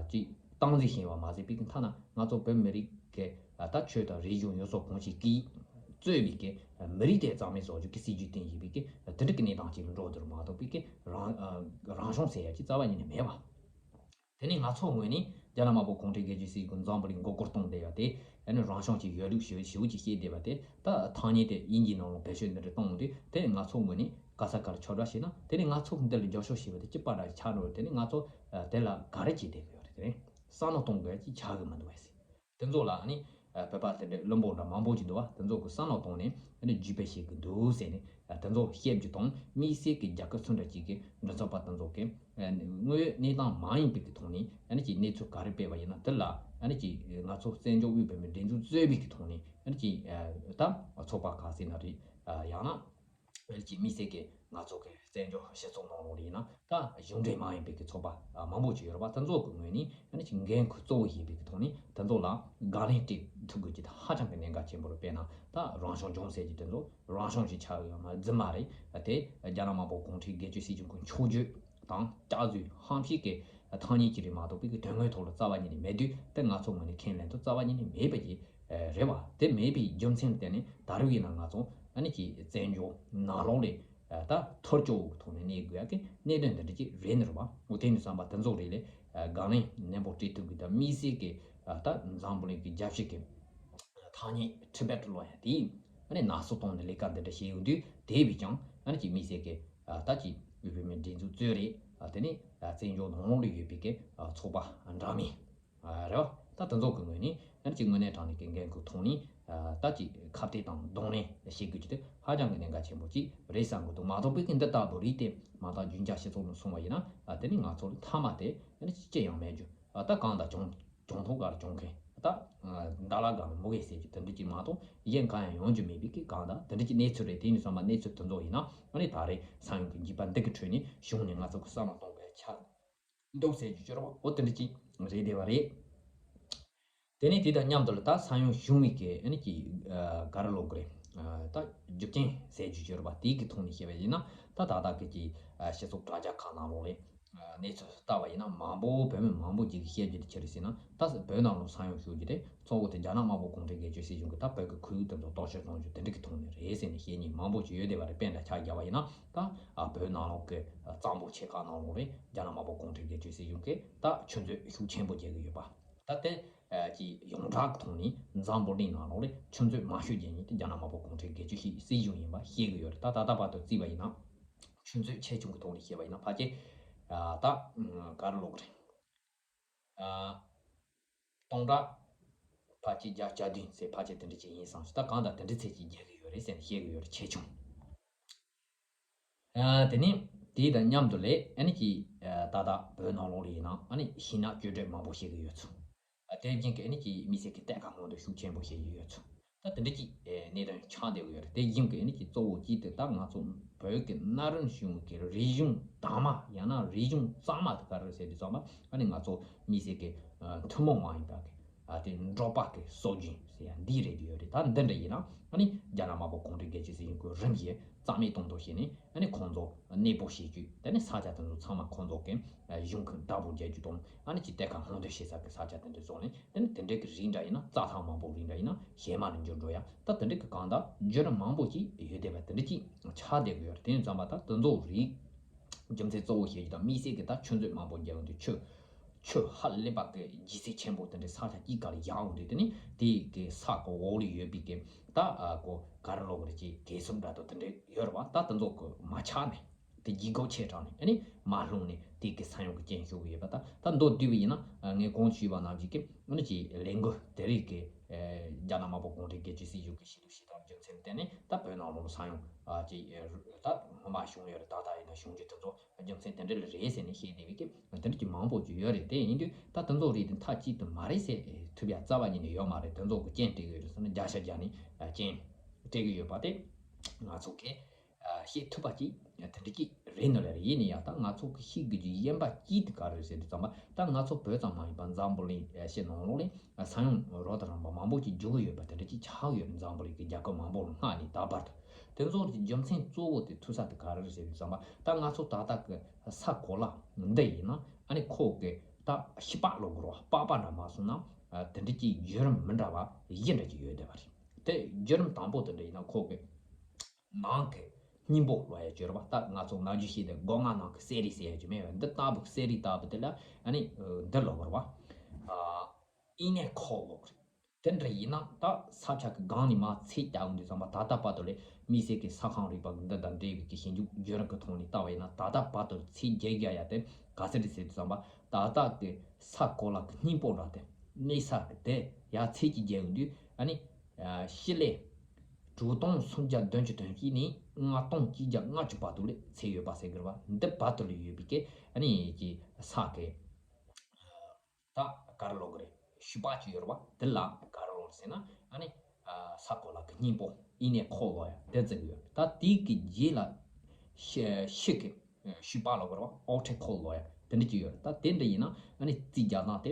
ཅིག་སྟངས་འཛིན་བྱས་པ་མ་ཟད་པའི་གི་ཐ་ན་ང་ཚོ་བོད་མི་རིགས་ཀྱི་ད་ཆོས་དང་རིག་གཞུང་ཡུལ་སྲོལ་གོམས་གཤིས་ཀྱིས་གཙོས་པའི་གི་མི་རིགས་དེ་རྩ་མེད་བཟོ་རྒྱུ་གི་སྲིད་ཇུས་བཏིང་བཞིན་པའི་གི་དེ་འདྲ་གི་གནས་སྟངས་ཅིག་ལ་འགྲོ་བསྡད་རེད་མ་གཏོགས་པའི་གི་རང་རང་སྐྱོང་ཟེར་ཡ་ཅིག་རྩ་བ་ཉིད་ནས་མེད་པ། དེ་ནས་ང་ཚོ་ངོས་ནས་རྒྱ་ནག་དམར་པོ་གུང་ཁྲན་སྒེར་གཅོད་སྲིད་གཞུང་འཛམ་བུ་གླིང་མགོ་སྐོར་གཏོང་བསྡད་ཡ་དེ་ཨ་ནི་རང་སྐྱོང་ཅིག་ཡོད་ལུགས་ཞེ་པོ་ཞེ་པོ་ཅིག་བཤད་བསྡད་པ་དེ། ད་ཐ་སྙད་དེ་དབྱིན་ཇིའི་ནང་ལ་བེད་སྤྱོད་འདི་འདྲ་གཏོང་དུས་དེ་ང་ཚོ་ངོས་ནས་ག་ས་ག་ལ་ཕྱོགས་བསྒྲགས་བྱས་ན་དེ་ནི་ང་ཚོ་འདི་ལ་རྒྱབ་སྐྱོར་བྱས་པ་དེ་ཅི་པ་འདྲ་ཆགས་འགྲོ་བ། དེ་ནི་ང་ཚོ་དེ་ལ་ག་རེ་བྱེད་བསྡད་ཀྱི་ཡོད་རེད། དེ་ནི་བསམ་བློ་གཏོང་དགོས་ཡ་ཅིག་ཆགས་ཀྱི་མི་འདུག་བས་ཟེར། དེ་ཚོ་ལ་ཨ་ནི་བོད་པ་དེ་འདྲའི་བླུན་པོ་འདྲ་མང་པོ་ཅིག་འདུག་བ། དེ་ཚོ་གི་བསམ་བློ་གཏོང་ནས་ཨ་ནི་བརྒྱུད་སྤེལ་བྱེད་ཀྱི་འདུག་ཟེར་ནས་དེ་ཚོ་བཤད་རྒྱུ་དང་། དམིགས་བསལ་གྱི་རྒྱ་གར་སུ་འདྲ་ཅིག་གི་མགྲིན་ཚབ་པ་དེ་ཚོ་གི་དངོས་ཡོད་གནས་སྟངས་མ་ཡིན་པའི་གི་ཐོག་ནས་ཨ་ནི་ཅིག་གནས་ཚུལ་ག་རེ་སྤེལ་བ་ཡིན་ན་དེ་ལ་ཨ་ནི་ཅིག་ང་ཚོ་བཙན་བྱོལ་དབུས་བོད་མིའི་སྒྲིག་འཛུགས་གཙོས་པའི་གི་ཐོག་ནས་ཨ་ནི་ཅིག་ད་ཚོགས་པ་ཁག་ཟེར་ན་རེད། ཡང་ན་ཨ་ནི་ཅིག་དམིགས་བསལ་གྱི་ང་ཚོ་གི་བཙན་བྱོལ་སྤྱི་ཚོགས་ནང་ལོགས་ལ་ཡིན་ན་ད་གཞུང་འབྲེལ་མ་ཡིན་པའི་གི་ཚོགས་པ་མང་པོ་ཅིག་ཡོད་རེད་པ། དེ་ཚོ་གི་ངོས་ནས་ཨ་ནི་ཅིག་འགན་ཁུར་གཙོ་བོ་བཞེས་པའི་གི་ཐོག་ནས་དེ་ཚོ་ལ་དགག་ལན་སྤྲད་ཐུབ་དགོས་ཀྱི་ཧ་ཅང་གི་གནད་འགག་ཆེན་པོ་རེད། དཔེར་ན་ད་རང་སྐྱོང་ལྗོངས་ཟེར་གྱི་དེ་ཚོ་རང་སྐྱོང་ཞིག་ཆགས་ཡོད་མ་རེད། རྫུན་མ་རེད། དེ་རྒྱ་ནག་དམར་པོ་གུང་ཁྲན་སྒེར་གཅོད་སྲིད་གཞུང་གི་འཁྱོག་བརྗོད་དང་སྐྱག་རྫུན་ཧམ་བཤད་ཀྱི་ཐ་སྙད་ཅིག་རེད་མ་གཏོགས་པའི་གི་དོན་དངོས་ཐོག་ལ་རྩ་བ་ཉིད་ནས་མེད་དུས། དེ་ང་ཚོ་ངོས་ནས་ཁས་ལེན་དུ་རྩ་བ་ཉིད་ནས་མེད་པ་ཅིག་རེད་བ། དེ་མེད་པའི་རྒྱུ་མཚན་ལ་བརྟེན་ནས་ད་རུང་ཡིན་ན་ང་ཚོ་ཨ་ནི་ཅིག་བཙན་བྱོལ་ནང་ལོགས་ལ་ད་ཐོར་ཅོག་གི་ཐོག་ནས་གནས་དགོས་ཡ་གི་གནད་དོན་འདི་འདྲ་ཅིག་རེད་ནི་རེད་བ། འོ་དེ་ནི་བསམ་པ་དེ་ཚོ་རེད་ལས་དགག་ལན་ནན་པོ་སྤྲད་ཐུབ་གི། ད་དམིགས་བསལ་གི་ད་འཛམ་བུ་གླིང་གི་རྒྱལ་སྤྱི་གི་ཐ་སྙད་ཊི་བེ་ཊི་ལབ་ཡ་དེ་ཨ་ནི་ནག་སུབ་གཏོང་ནི་ལས་ཀ་འདི་འདྲ་བྱས་ཡོང་དུས། དེ་བས་ཀྱང་ཨ་ནི་ཅིག་དམིགས་བསལ་གི་ད་ཅིག་དབུས་བོད་མིའི་སྒྲིག་འཛུགས་གཙོས་རེད། དེ་ནི་བཙན་བྱོལ་ནང་ལོགས་ལ་ཡོད་པའི་གི་ཚོགས་པ་འདྲ་མིན་རེད་བ། ད་དེ་ཚོ་གི་ངོས་ནས་ཨ་ནི་ཅིག་དངོས་གནས་དྲང་གནས་ཀྱི་འགན་ཁུར་ཐོག་ནས་ད་ཅིག་ཁ་གཏད་དང་གདོང་ལེན་བྱེད་དགོས་ཀྱི་དེ་ཧ་ཅང་གི་གནད་འགག་ཆེན་པོ་ཅིག་རེད་བསམ་གི་འདུག་མ་གཏོགས་པའི་གི་འདི་ལྟ་བུ་རིགས་དེ་མ་མཐའ་རྒྱུན་འཁྱོངས་བྱེད་ཐུབ་ནས་སོང་བ་ཡིན་ན་དེ་ནི་ང་ཚོ་ལ་མཐའ་མ་དེ་ཨ་ནི་ཅི་ཡང་མེད་རྒྱུ། ད་གང་ལྟར་གྱོང་གྱོང་ཐོག་གར་གྱོང་མཁན། ད་ད་ལ་གང་ལ་མུ་གེ་ཟེར་རྒྱུ་དེ་འདྲ་ཅིག་མ་གཏོགས་གཞན་གང་ཡང་ཡོང་རྒྱུ་མེད་པའི་གི། གང་ལྟར་དེ་འདྲ་ཅིག་གནས་ཚུལ་རེད། དེ་ཡིན་དུས་ཙམ་པ་གནས་ཚུལ་དེ་ཚོ་ཡིན་ན་ཨ་ནི་ད་རེས་ས་ཡོམ་གི་འཇིགས་པ་འདི་གི་ཁྲོད་ནས་གཞུང་ནས་ང་ཚོ་གི་བསམ་བློ་གཏོང་དགོས་ཆགས་འདུག་ཟེར་རྒྱུ་ཅི་རེད་བ། འོ་དེ་འདྲ་ཅིག་རེད་བསྡད་པ་རེད། དེ་ནས་དེ་དང་མཉམ་དུ་ལ་ད་ས་ཡོམ་བྱུང་བའི་གི་ཨ་ནི་ཅིག་ག་རེ་ལབ་དགོས་རེད། ད་རྒྱུ་རྐྱེན་ཟེར་རྒྱུ་ཅི་རེད་བ། དེའི་གི་ཐོག་ནས་བཤད་པ་ཡིན་ན་ད་ད་ལྟ་གི་ཅིག་སྤྱི་ཚོགས་དྲ་རྒྱ་ཁག་ནང་ལོགས་ལ་གནས་ཚུལ་ལྟ་བ་ཡིན་ན་མང་པོ་བོད་མི་མང་པོ་ཅིག་གིས་བཤད་རྒྱུ་དེ་ཅི་རེད་ཟེར་ན། ད་བོད་ནང་ལ་ས་ཡོམ་ཤོར་རྒྱུ་དེ་གཙོ་བོ་དེ་རྒྱ་ནག་དམར་པོ་གུང་ཁྲན་སྒེར་གཅོད་སྲིད་གཞུང་གིས་ད་བོད་ཀྱི་ཁོར་ཡུག་དེ་ཚོ་གཏོར་བཤིག་གཏོང་རྒྱུ་དེ་འདྲ་གི་ཐོག་ནས་རེད་ཟེར་ནས་བཤད་མཁན་མང་པོ་ཅིག་ཡོད་བསྡད་པ་རེད། དཔེ་འདྲ་ཆ་བཞག་པ་ཡིན་ན་ད་བོད་ནང་ལོགས་ཀྱི་གཙང་པོ་ཆེ་ཁག་ནང་ལོགས་ལ་རྒྱ་ནག་དམར་པོ་གུང་ཁྲན་སྒེར་གཅོད་སྲིད་གཞུང་གིས་ད་ཆུ་མཛོད་ཤུགས་ཆེན་པོ་རྒྱག་གི་ཡོད་པ། ད་དེ་ཀྱི་ཡོངས་གྲགས་ཀྱི་ཐོག་ནས་འཛམ་བུ་གླིང་ནང་ལོགས་ལ་ཆུ་མཛོད་མང་ཤོས་རྒྱག་མཁན་དེ་རྒྱ་ནག་དམར་པོ་གུང་ཁྲན་སྒེར་གཅོད་སྲིད་གཞུང་ཡིན་པ་ཤེས་ཀྱི་ཡོད་རེད། ད་ད་ལྟ་བར་དུ་བརྩིས་པ་ཡིན་ན། ཆུ་མཛོད་ཆེ་ཆུང་གི་ཐོག་ནས་བཤད་པ་ཡིན་ན་ཕལ་ཆེར་ད་ག་རེ་ལབ་དགོས་རེད། སྟོང་ཕྲག་ཕལ་ཆེར་བརྒྱ་བརྒྱ་བདུན་ཟེར་ཕལ་ཆེར་དེ་འདྲ་ཅིག་ཡིན་བསམ་ཞིག་ད་གང་ལྟར་དེ་འདྲ་ཚད་ཅིག་རྒྱག་གི་ཡོད་རེད་ཟེར་ནས་བཤད་ཀྱི་ཡོད་རེད། ཆེ་ཆུང་། དེ་ནས་དེ་དང་མཉམ་དུ་ལས་ཨ་ནི་ཅིག་ད་ལྟ་བོད་ནང་ལོགས་ལ་ཡིན་ན་ཨ་ནི་ཤིང་ནགས་གཅོད་འབྲེག་མང་པོ་བྱེད་ཀྱི་ཡོད་ཚུལ། དེ་བཞིན་གྱི་ཨ་ནི་ཅིག་མི་སེར་གྱི་གཏེར་ཁ་སྔོག་འདོན་ཤུགས་ཆེན་པོ་བྱེད་ཀྱི་ཡོད་ཚུལ། ད་དེ་འདྲ་ཅིག་གནད་དོན་ཆགས་བསྡད་ཀྱི་ཡོད་རེད། དེ་བཞིན་གྱི་ཨ་ནི་ཅིག་གཙོ་བོ་གཅིག་དེ་ད་ང་ཚོ་བོད་ཀྱི་གནའ་རིམ་བྱུང་གི་རིག་གཞུང་དྭངས་མ་ཡང་ན་རིག་གཞུང་གཙང་མ་དེ་ག་རེ་ཟེར་དུས་ཙམ་པ་ཨ་ནི་ང་ཚོ་མི་སེར་གྱི་ཐུན་མོང་མ་ཡིན་པ་གི་ཨ་དེ་འབྲོག་པ་གི་སྲོལ་རྒྱུན་ཟེར་ཡ་འདི་རེད་ཡོད་རེད། ད་འདི་འདྲ་ཡིན་ན་ཨ་ནི་རྒྱ་ནག་དམར་པོ་གུང་ཁྲན་སྒེར་གཅོད་སྲིད་གཞུང་གིས་རིམ་བཞིན་རྩ་མེད་གཏོང་དོ་བྱས་ནས་ཨ་ནི་ཁོང་ཚོ་གནས་སྤོ་བྱེད་རྒྱུ། དེ་ནས་ས་ཆ་དེ་ཚོ་ཚང་མ་ཁོང་ཚོ་གི་གཞུང་གི་བདག་པོ་རྒྱག་རྒྱུ་དང་ཨ་ནི་ཅིག་གཏེར་ཁ་སྔོག་འདོན་བྱེད་ས་གི་ས་ཆ་དེ་འདྲ་བཟོ་ནས་དེ་ནས་དེ་འདྲ་གི་རིགས་འདྲ་ཡིན་ན་རྩྭ་ཐང་མང་པོ་རིགས་འདྲ་ཡིན་ན་གཞན་མ་ལ་འགྱུར་འགྲོ་ཡ། ད་དེ་འདྲ་གི་གང་ལྟར་བརྒྱུད་རིམ་མང་པོ་ཅིག་ཡོད་བསྡད་པ་དེ་འདྲ་ཅིག་ཆགས་བསྡད་ཀྱི་ཡོད་རེད། དེ་ཡིན་ཙམ་པ་ད་དེ་ཚོ་རིགས་རྒྱུ་མཚན་གཙོ་བོ་བཤད་རྒྱུ་དང་དམིགས་བསལ་གྱི་ད་ཆུ་མཛོད་མང་པོ་རྒྱག་ཡོང་དུས་ཆུ་ ཆུ་ཧ་ལས་པ་གི་ལྗིད་ཚད་ཆེན་པོ་དེ་འདྲའི་ས་ཆ་གཅིག་ག་ལ་ཡར་འོང་དུས་དེ་ནི་དེ་གི་ས་གི་འོག་ལ་ཡོད་པའི་གི་ད་ཨ་གོ་ག་རེ་ལབ་དགོས་རེད། ཅིག་གས་སྲུབས་འདྲ་དང་དེ་འདྲ་ཡོད་རེད་བ། ད་དེ་ཚོ་གི་མ་ཆག་ནས་དེ་ལྗིད་ཁོག་ཆེ་དྲགས་ནས་ཨ་ནི་མ་ལྷུང་ནས་དེ་གི་ས་ཡོམ་གི་རྐྱེན་ཤོར་གི་ཡོད་པ། ད་ད་མདོར་བསྡུས་པ་ཡིན་ན་ཨ་ངས་གོང་ཞུས་པ་ནང་བཞིན་གི་ཨ་ནི་ཅིག་ལས་འགུལ་དེ་རིགས་གི་ཨ་རྒྱ་ནག་དམར་པོ་གུང་ཁྲན་སྒེར་གཅོད་སྲིད་གཞུང་གི་ཞི་ལུགས་ཤིག་དང་རྒྱུ་མཚན་བརྟེན་ནས་ད་བོད་ནང་ལོགས་ལ་ས་ཡོམ་ཨ་ཅིག་ད་སྔོན་མ་བྱུང་ཡོད་རེད། ད་ལྟ་ཡིན་ན་བྱུང་རྒྱུ་དེ་ཚོ་རྒྱུ་མཚན་དེ་འདྲ་ལ་རེད་ཟེར་ནས་བཤད་བསྡད་པའི་གི་དེ་འདྲ་ཅིག་མང་པོ་ཅིག་ཡོད་རེད། དེ་ཡིན་དུས་ད་དེ་ཚོ་རེད་དེ་མཐའ་གཅིག་ཏུ་མ་རེད་ཟེར་ཐུབ་ཡ་རྩ་བ་ཉིད་ནས་ཡོད་མ་རེད། དེ་ཚོ་གི་རྐྱེན་སྤྲད་གི་ཡོད་རེད་ཟེར་ན་བརྒྱ་ཆ་བརྒྱ་ནས་རྐྱེན་སྤྲད་གི་ཡོད་པ་དེ་ང་ཚོ་གི་བཤད་ཐུབ་པ་ཅིག་དེ་འདྲ་ཅིག་རེད་ནི་ལ་རེད། ཡིན་ན་ཡང་ད་ང་ཚོ་གི་ཤེས་དགོས་རྒྱུ་གཞན་པ་གཅིག་དེ་ག་རེ་རེད་ཟེར་དུས་ཙམ་པ་ད་ང་ཚོ་བོད་ཙམ་མ་ཡིན་པ་འཛམ་བུ་གླིང་ཕྱི་ནང་ལོགས་ལ་ས་ཡོམ་རོགས་དང་རམ་པ་མང་པོ་ཅིག་རྒྱུག་གི་ཡོད་པ་དེ་འདྲ་ཅིག་ཆགས་ཡོད་རེད། འཛམ་བུ་གླིང་གི་རྒྱལ་ཁབ་མང་པོ་ལ་སྔར་ནས་ད་བར་དུ། དེ་ཚོ་གི་རྒྱུ་མཚན་གཙོ་བོ་དེ་ཐུག་ས་དེ་ག་རེ་རེད་ཟེར་དུས་ཙམ་པ་ད་ང་ཚོ་ད་ལྟ་གི་ས་གོ་ལ་འདི་ཡིན་ན་ཨ་ནི་ཁོ་གི་ད་ཤི་པགས་ལབ་དགོས་རེད་བ། པགས་པ་འདྲ་མ་སོང་ན་ཨ་དེ་འདྲ་ཅིག་བརྒྱུད་རིམ་མི་འདྲ་བ་བཞི་འདྲ་ཅིག་ཡོད་བསྡད་པ་རེད། དེ་བརྒྱུད་རིམ་དང་པོ་དེ་འདྲ་ཡིན་ན་ཁོ་གི་ནང་གི་སྙིང་པོ་ལབ་ཡ་ཅིག་ཡོད་རེད་བ། ད་ང་ཚོ་ནམ་རྒྱུན་བཤད་དེ་སྒོ་ང་ནང་གི་གསེར་རིས་ཟེར་ཡ་ཅིག་མེད་བ། འདི་ལྟ་བུ་གསེར་རིས་ལྟ་བུ་དེ་ལ་ཨ་ནི་འདི་ལབ་དགོས་རེད་བ། ཨ་ཨི་ནེ་ཁོ་ལབ་དགོས་རེད། དེ་འདྲ་ཡིན་ན་ད་ས་ཆ་གི་སྒང་ནས་མར་ཚད་རྒྱག་ཡོང་དུས་ཙམ་པ་ད་ལྟ་བར་དུ་ལས་དམིགས་བསལ་གྱི་ས་ཁང་རིག་པ་གི་འདི་དང་འབྲེལ་བའི་གི་ཞིབ་འཇུག་བརྒྱུད་རིམ་གི་ཐོག་ནས་བལྟ་བ་ཡིན་ན་ད་ལྟ་བར་དུ་ཚད་རྒྱག་རྒྱག་ཡ་དེ་ག་ཚོད་རེད་ཟེར་དུས་ཙམ་པ་ད་ལྟ་གི་ས་གོ་ལ་གི་སྙིང་པོ་འདྲ་དེ་གནས་ས་གི་དེ་ཡར་ཚད་ཀྱིས་རྒྱག་ཡོང་དུས་ཨ་ནི་ཨ་སྤྱི་ལེ་དྲུག་སྟོང་སུམ་བརྒྱ་བདུན་ཅུ་དོན་གཅིག་ནས་ལྔ་སྟོང་གཅིག་བརྒྱ་ལྔ་བཅུ་བར་དུ་ལས་ཚད་ཡོད་པ་ཟེར་གི་རེད་བ། འདི་བར་དུ་ལས་ཡོད་པའི་གི་ཨ་ནི་གི་ས་གི་ད་ག་རེ་ལབ་དགོས་རེད། ཤུ་པགས་ཅིག་ཡོད་རེད་བ། དེ་ལ་ག་རེ་ལབ་དགོས་རེད་ཟེར་ན་ཨ་ནི་ཨ་ས་གོ་ལ་གི་སྙིང་པོ་ཨི་ནེ་ཁོ་ལབ་ཡ་དེ་བརྩི་གི་ཡོད་རེད། ད་དེའི་གི་རྗེས་ལ་ཤི་ཤི་གི་ཤུ་པགས་ལབ་དགོས་རེད་བ། ཨོ་ཁྲེ་ཁོ་ལབ་ཡ་དེ་འདྲ་ཅིག་ཡོད་རེད། ད་དེ་འདྲ་ཡིན་ན་ཨ་ནི་རྩིས་རྒྱག་སྟངས་དེ་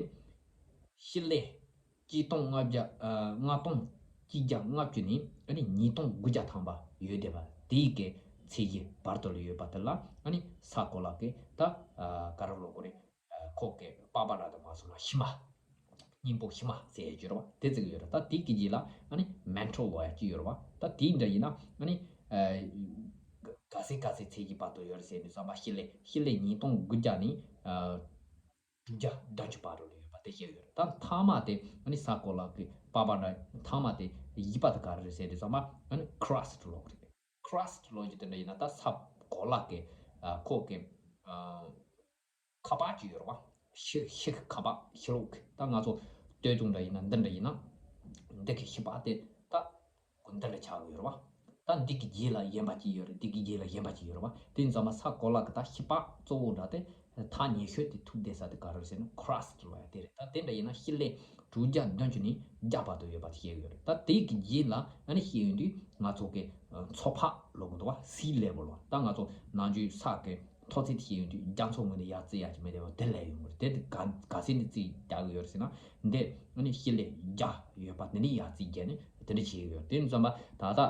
སྤྱི་ལེ་གཅིག་སྟོང་ལྔ་བརྒྱ་ཨ་ལྔ་སྟོང་གཅིག་བརྒྱ་ལྔ་བཅུ་ནས་ཨ་ནི་ཉིས་སྟོང་དགུ་བརྒྱ་ཐམ་པ་ཡོད་བསྡད་པ་དེའི་གི་ཚད་གཞི་བར་དུ་ལ་ཡོད་པ་དེ་ལ་ཨ་ནི་ས་གོ་ལ་གི་ད་ཨ་ག་རེ་ལབ་དགོས་རེད། ཁོག་གི་པགས་པ་ར་དང་མ་སོང་ན་ཤི་མ། སྙིང་པོ་ཤི་མ་ཟེར་ཡ་ཅིག་ཡོད་རེད་བ། དེ་ཙིག་ཡོད་རེད། ད་དེ་གི་རྗེས་ལ་ཨ་ནི་མན་ཊལ་ལབ་ཡ་ཅིག་ཡོད་རེད་བ། ད་དེ་འདྲ་ཡིན་ན་ཨ་ནི་ག་ཚད་ག་ཚད་ཚད་ཀྱི་བར་དུ་ཡོད་རེད་ཟེར་དུས་ཙམ་པ་སྤྱི་ལེ་སྤྱི་ལེ་ཉིས་སྟོང་དགུ་བརྒྱ་ནས་ཨ་དྲུག་བརྒྱ་བདུན་ཅུ་བར་དུ་ལ་ཡོད་པ་དེ་བཤད་ཡོད་རེད། ད་མཐའ་མ་དེ་ཨ་ནི་ས་གོ་ལ་གི་པགས་པ་འདྲ་མཐའ་མ་དེ་བཞི་པ་དེ་ག་རེ་རེད་ཟེར་དུས་ཙམ་པ་ཨ་ནི་ཁི་ར་སི་ཊི་ལབ་རེད། ཁི་ར་སི་ཊི་ལབ་རྒྱུ་དེ་འདྲ་ཡིན་ན་ད་ས་གོ་ལ་གི་ཨ་ཁོག་གི་ཨ། ཁ་པར་ཅིག་ཡོད་རེད་བ། ཤི་ཤི་ཁ་པར་ཤི་ལོག་ད་ང་ཚོ་སྟོད་ཐུང་འདྲ་ཡིན་ན་འདི་འདྲ་ཡིན་ན། འདི་གི་ཤི་པགས་དེ་ད་འདི་འདྲ་ཆགས་ཡོད་རེད་བ། ད་འདི་གི་རྗེས་ལ་གཞན་པ་ཅིག་ཡོད་རེད། འདི་གི་རྗེས་ལ་གཞན་པ་ཅིག་ཡོད་རེད་བ། དེ་ཡིན་ཙང་མ་ས་གོ་ལ་གི་ད་ཤི་པགས་གཙོ་བོ་འདྲ་དེ་ཐག་ཉེ་ཤོས་དེ་ཐུག་བསྡད་ས་དེ་ག་རེ་ཟེར་ན་ཁི་ར་སི་ཊི་ལབ་ཡ་དེ་རེད། ད་དེ་འདྲ་ཡིན་ན་སྤྱི་ལེ་དྲུག་བརྒྱ་བདུན་ཅུ་ནས་བརྒྱ་བར་དུ་ཡོད་པ་དེ་བཤད་ཡོད་རེད། ད་དེ་གི་རྗེས་ལ་ཨ་ནི་བཤད་ཡོང་དུས་ང་ཚོ་གི་མཚོ་ཕག་ལབ་གི་འདུག་བ། སི་ལེ་ཝལ་ལ་ད་ང་ཚོ་ནམ་རྒྱུན་ས་གི་མཐོ་ཚད་དེ་ཤེས་ཡོང་དུས་རྒྱ་མཚོ་ངོས་ནས་ཡར་བརྩི་ཡག་ཅིག་མེད་དེ་བ་དེ་ལས་ཡོང་གི་རེད། དེ་ག་ག་ཚད་ནས་བརྩི་རྒྱག་གི་ཡོད་རེད་ཟེར་ན་འདི་ཨ་ནི་སྤྱི་ལེ་བརྒྱ་ཡོད་པ་དེ་ནས་ཡར་བརྩི་བརྒྱབ་ནས་དེ་འདྲ་བྱེད་ཀྱི་ཡོད་རེད། དེ་ཙམ་པ་ད་ལྟ་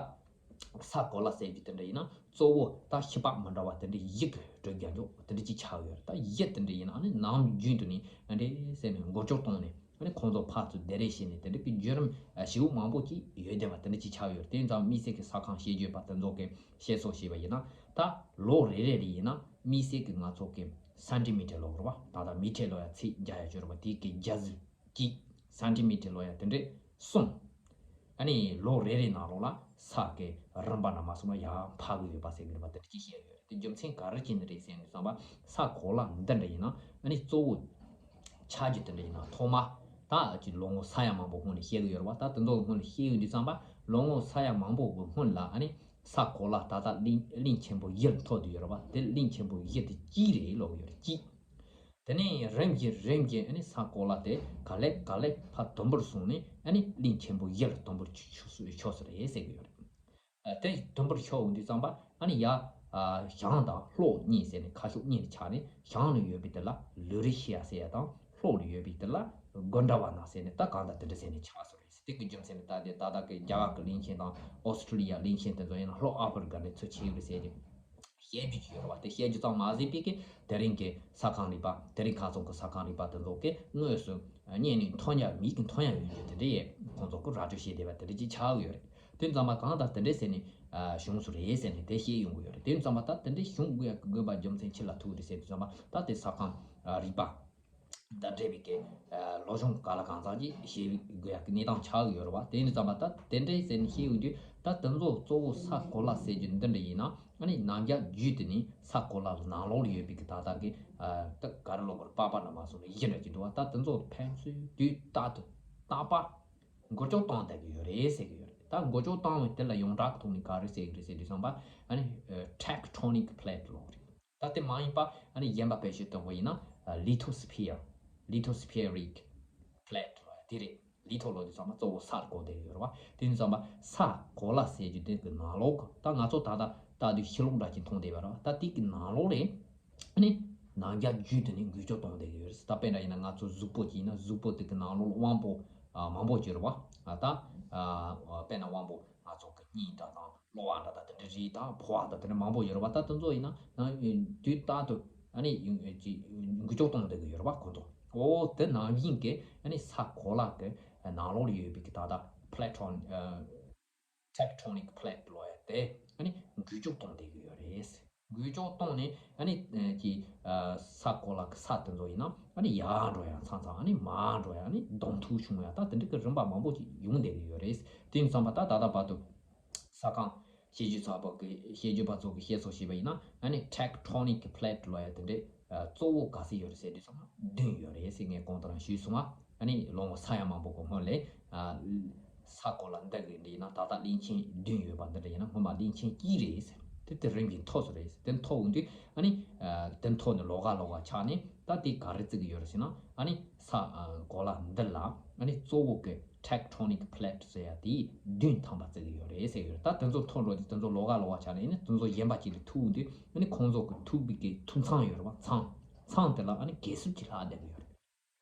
ས་གོ་ལ་ཟེར་རྒྱུ་དེ་འདྲ་ཡིན་ན་གཙོ་བོ་ད་ཤི་པགས་མི་འདྲ་བ་དེ་འདྲ་བཞི་གི་གྲུབ་རྒྱག་འཇོག་དེ་འདྲ་ཅིག་ཆགས་ཡོད་རེད། ད་བཞི་དེ་འདྲ་ཡིན་ན་ཨ་ནི་ནམ་རྒྱུན་དུ་ནས་ཨ་འདྲ་ཟེར་ནས་འགོ་ལྕོག་བཏང་ནས། ཨ་ནི་ཁོང་ཚོ་ཕར་ཚུར་བདེ་རེས་བྱས་ནས་དེ་འདྲ་གི་བརྒྱུད་རིམ་ཞེ་པོ་མང་པོ་ཅིག་ཡོད་བསྡད་པ་དེ་འདྲ་ཅིག་ཆགས་ཡོད་རེད། དེ་ཙང་དམིགས་བསལ་གྱི་ས་ཁང་བཤད་རྒྱུ་ཡོད་པ་དེ་ཚོ་གི་བཤད་སྲོལ་བྱས་པ་ཡིན་ན་ད་ལོ་རེ་རེ་རེ་ཡིན་ན་དམིགས་བསལ་གྱི་ང་ཚོ་གི་སན་ཊི་མི་ཊར་ལབ་རེད་བ། ད་ལྟ་མི་ཊར་ལབ་ཡ་ཚིག་རྒྱག་ཡ་ཅིག་ཡོད་རེད་བ། དེ་གི་བརྒྱ་ཟིལ་གཅིག་སན་ཊི་མི་ཊར་ལབ་ཡ་དེ་འདྲ་གསུམ། ཨ་ནི་ལོ་རེ་རེ་ནང་ལོགས་ལ་ས་གི་རིམ་པ་འདྲ་མ་སོང་ན་ཡར་འཕར་གི་ཡོད་པ་ཟེར་གི་རེད་བ། དེ་འདྲ་ཅིག་བཤད་ཡོད་རེད། དེ་རྒྱུ་མཚན་ག་རེ་བྱས་ནས་རེད་ཟེར་ནས་བསམ་པ་ས་གོ་ལ་འདི་འདྲ་ཡིན་ན་ཨ་ནི་གཙོ་བོ་ཆགས་རྒྱུ་དེ་འདྲ་ཡིན་ན་ཐོག་མ་ད་ཅིག་ལོ་ངོ་ས་ཡ་མང་པོ་སྔོན་ནས་བཤད་གི་ཡོད་རེད་བ། ད་དེ་ཚོ་སྔོན་ནས་བཤད་ཡོང་དུས་ཙམ་པ་ལོ་ངོ་ས་ཡ་མང་པོ་གི་སྔོན་ལ་ཨ་ནི་ས་གོ་ལ་ད་ལྟ་གླིང་གླིང་ཆེན་པོ་བཞི་ལ་ཐོགས་བསྡད་ཡོད་རེད་བ། དེ་གླིང་ཆེན་པོ་བཞི་དེ་གཅིག་རེད་ལབ་གི་ཡོད་རེད། གཅིག་དེ་ནས་རིམ་བཞིན་རིམ་བཞིན་ཨ་ནི་ས་གོ་ལ་དེ་ག་ལེ་ག་ལེ་ཕར་དུམ་བུར་སོང་ནས་ཨ་ནི་གླིང་ཆེན་པོ་བཞི་ལ་དུམ་བུར་ཆགས་སོང་རེད་ཟེར་གི་ཡོད་རེད། དེ་དུམ་བུར་ཤོར་འོང་དུས་ཙམ་པ་ཨ་ནི་ཡ་ཞང་དང་ལྷོ་གཉིས་ཟེར་ནས་ཁ་ཕྱོགས་གཉིས་ཆགས་ནས་ཞང་ནས་ཡོད་པའི་དེ་ལ་ལུ་རི་ཤི་ཡ་ཟེར་ཡ་དང་ལྷོ་ནས་ཡོད་པའི་དེ་ལ་གོན་ཌ་ཝ་ན་ཟེར་ནས་ད་གང་ལྟར་དེ་འདྲ་ཟེར་ནས་ཆགས་སོང་རེད། དེ་གི་རྒྱུ་མཚན་ནི་ད་དེ་ད་ལྟ་གི་རྒྱ་གར་གི་གླིང་ཆེན་དང་ཨོ་སི་ཁྲུ་ལི་ཡ་གླིང་ཆེན་དེ་ཚོ་ཡིན་ན་ལྷོ་ཨ་ཕི་རི་ཀ་ནས་ཚུར་ཆགས་ཡོད་རེད་ཟེར་གྱི་བཤད་རྒྱུ་ཅིག་ཡོད་རེད་བ། དེ་བཤད་རྒྱུ་ཙམ་མ་ཟད་པའི་གི་དེ་རིང་གི་ས་ཁང་རིག་པ་དེ་རིང་ཁ་སང་གི་ས་ཁང་རིག་པ་དེ་ཚོ་གི་དངོས་སུ་རྙེད་ནས་མཐོང་ཡ་མིག་གིས་མཐོང་ཡ་ཡོད་རྒྱུ་དེ་འདྲ་ཡས་ཁོང་ཚོ་གི་ར་སྤྲོད་བྱས་བསྡད་པ་དེ་འདྲ་ཅིག་ཆགས་ཡོད་རེད། དེ་ཙམ་པ་གང་ལྟར་དེ་འདྲ་ཟེར་ནས་བྱུང་སོང་རེད་ཟེར་ནས་དེ་བཤད་ཡོང་གི་ཡོད་རེད། དེ་ཙམ་པ་ད་དེ་འདྲ་བྱུང་དགོས་ཡ་གི་དགོས་པ་རྒྱུ་མཚན་ཅི་ལ་ཐུག་རེད་ཟེར་དུས་ཙམ་པ་ད་དེ་ས་ཁང་རིག་པ། དང་འབྲེལ་བའི་གི་ལོ་གཞུང་ག་ལ་གང་ཟག་ཅིག་ཤེས་དགོས་ཡག་གི་གནས་སྟངས་ཆགས་ཡོད་རེད་བ། དེ་ཡིན་དུས་ཙམ་པ་ད་དེ་འདྲའི་ཟེར་ནས་ཤེས་ཡོང་དུས། ད་དེ་ཚོ་གཙོ་བོ་ས་གོ་ལ་ཟེར་རྒྱུ་འདི་འདྲ་ཡིན་ན། ཨ་ནི་ནམ་རྒྱུན་རྒྱུད་དེ་ནི་ས་གོ་ལ་ནང་ལོགས་ལ་ཡོད་པའི་གི་ད་ལྟ་གི་ད་ག་རེ་ལབ་དགོས་རེད། པགས་པ་འདྲ་མ་སོང་ནས་ཡི་གེ་འདྲ་ཅིག་འདུག་བ། ད་དེ་ཚོ་ཕན་ཚུན་དུས་རྟག་ཏུ་རྟག་པར་འགུལ་སྐྱོད་གཏོང་བསྡད་ཀྱི་ཡོད་རེད་ཟེར་གྱི་ཡོད་རེད། ད་འགུལ་སྐྱོད་བཏང་བའི་དེ་ལ་ཡོངས་གྲགས་ཐོག་ནས་ག་རེ་ཟེར་གྱི་རེད་ཟེར་དུས་ཙམ་པ། ཨ་ནི་tectonic plate ལབ་རེད། ད་དེ་མ་ཡིན་པ་ཨ་ནི་གཞན་པ་དཔེ་བཞག་སྟོན་པ་ཡིན་ན། lithosphere, lithospheric plate ལབ་དེ་རེད། litho ལབ་དུས་ཙམ་པ་གཙོ་བོ་སར་གོ་བསྡད་ཡོད་རེད་བ། དེ་ཡིན་ཙམ་པ་ས་གོ་ལ་ཟེར་རྒྱུ་དེ་གི་ནང་ལོགས་གི། ད་ང་ཚོ་ད་ལྟ་ལྟ་དུས་ཤི་ལོག་འདྲ་ཅིག་མཐོང་བསྡད་ཡོད་རེད་བ། ད་དེ་གི་ནང་ལོགས་ལས་ཨ་ནི་ནམ་རྒྱུན་རྒྱུད་དེ་ནི་འགུལ་སྐྱོད་གཏོང་བསྡད་ཀྱི་ཡོད་རེད། ད་དཔེ་འདྲ་ཡིན་ན་ང་ཚོ་གཟུགས་པོ་ཅིག་ཡིན་ན་གཟུགས་པོ་དེ་གི་ནང་ལོགས་ལ་དབང་པོ་ཨ་མང་པོ་ཅིག་ཡོད་རེད་བ། ཨ་ད་ཨ་དཔེར་ན་དབང་པོ་ང་ཚོ་གི་སྙིང་འདྲ་དང་གློ་བ་འདྲ་དང་དེ་འདྲ་རིགས་དང་ཕོ་བ་དང་དེ་འདྲ་མང་པོ་ཡོད་རེད་བ། ད་དེ་ཚོ་ཡིན་ན་ནང་དུས་རྟག་ཏུ་ཨ་ནི་ཡུན་ཅིག་འགུལ་སྐྱོད་གཏོང་བསྡད་ཀྱི་ཡོད་རེད་བ་ཁོང་ཚོ། འོ་དེ་ནང་བཞིན་གྱི་ཨ་ནི་ས་གོ་ལ་གི་ནང་ལོགས་ལ་ཡོད་པའི་གི་ད་ལྟ་platon ཨ་tectonic plate ལབ་ཡ་དེ་ཨ་ནི་འགུལ་སྐྱོད་གཏོང་བསྡད་ཀྱི་ཡོད་རེད། འགུལ་སྐྱོད་གཏོང་ནས་ཨ་ནི་ཨ་ཀྱི་ཨ་ས་གོ་ལ་གི་ས་དེ་ཚོ་ཡིན་ན་ཨ་ནི་ཡར་འགྲོ་ཡ་མཚམས་མཚམས། ཨ་ནི་མར་འགྲོ་ཡ། ཨ་ནི་གདོང་ཐུག་བྱུང་ཡ། ད་དེ་འདྲ་གི་རིམ་པ་མང་པོ་ཅིག་ཡོང་བསྡད་ཀྱི་ཡོད་རེད། དེ་ཡིན་ཙམ་པ་ད་ད་ལྟ་བར་དུ་ས་ཁང་བཤད་རྒྱུད་ཚོགས་པ་གི་བཤད་རྒྱུད་པ་ཚོ་གི་བཤད་སྲོལ་བྱས་པ་ཡིན་ན། ཨ་ནི་tectonic plate ལབ་ཡ་དེ་འདྲའི་ཨ་གཙོ་བོ་ག་ཚོད་ཡོད་རེད་ཟེར་དུས་ཙམ་ན་བདུན་ཡོད་རེད་ཟེར་ངས་གོང་དུ་རང་ཞུས་སོང་ང་། ཨ་ནི་ལོ་ངོ་ས་ཡ་མང་པོ་གི་སྔོན་ལས་ཨ་ས་གོ་ལ་འདི་གི་འདི་ཡིན་ན་ད་ལྟ་གླིང་ཆེན་བདུན་ཡོད་པ་འདི་འདྲ་ཡིན་ན་སྔོན་མ་གླིང་ཆེན་གཅིག་རེད་ཟེར། དེ་དེ་རིམ་གྱིས་མཐོ་སོང་རེད་ཟེར། དེ་མཐོ་འོང་དུས་ཨ་ནི་ཨ་དེ་མཐོ་ནས་ལོགས་ཀ་ལོགས་ཀ་ཆགས་ནས། ད་དེ་ག་རེ་བརྩི་གི་ཡོད་རེད་ཟེར་ན། ཨ་ནི་ས་ཨ་གོ་ལ་འདི་ལ་ཨ་ནི་གཙོ་བོ་གི་tectonic plate ཟེར་ཡ་དེ་བདུན་ཐམ་པ་བརྩི་གི་ཡོད་རེད་ཟེར་གི་ཡོད་རེད། ད་དེ་ཚོ་མཐོ་འགྲོ་དུས་དེ་ཚོ་ལོགས་ཀ་ལོགས་ཀ་ཆགས་ནས། ཨ་ནི་དེ་ཚོ་གཞན་པ་ཅིག་ལ་ཐུག་འོང་དུས་ཨ་ནི་ཁོང་ཚོ་གི་ཐུག་པའི་གི་ཐུག་མཚམས་ཡོད་རེད་བ། མཚམས་མཚམས་དེ་ལ་ཨ་ནི་གས་སྲུབས་ཅིག་ལྷག་བསྡད་གི་ཡོད་རེད།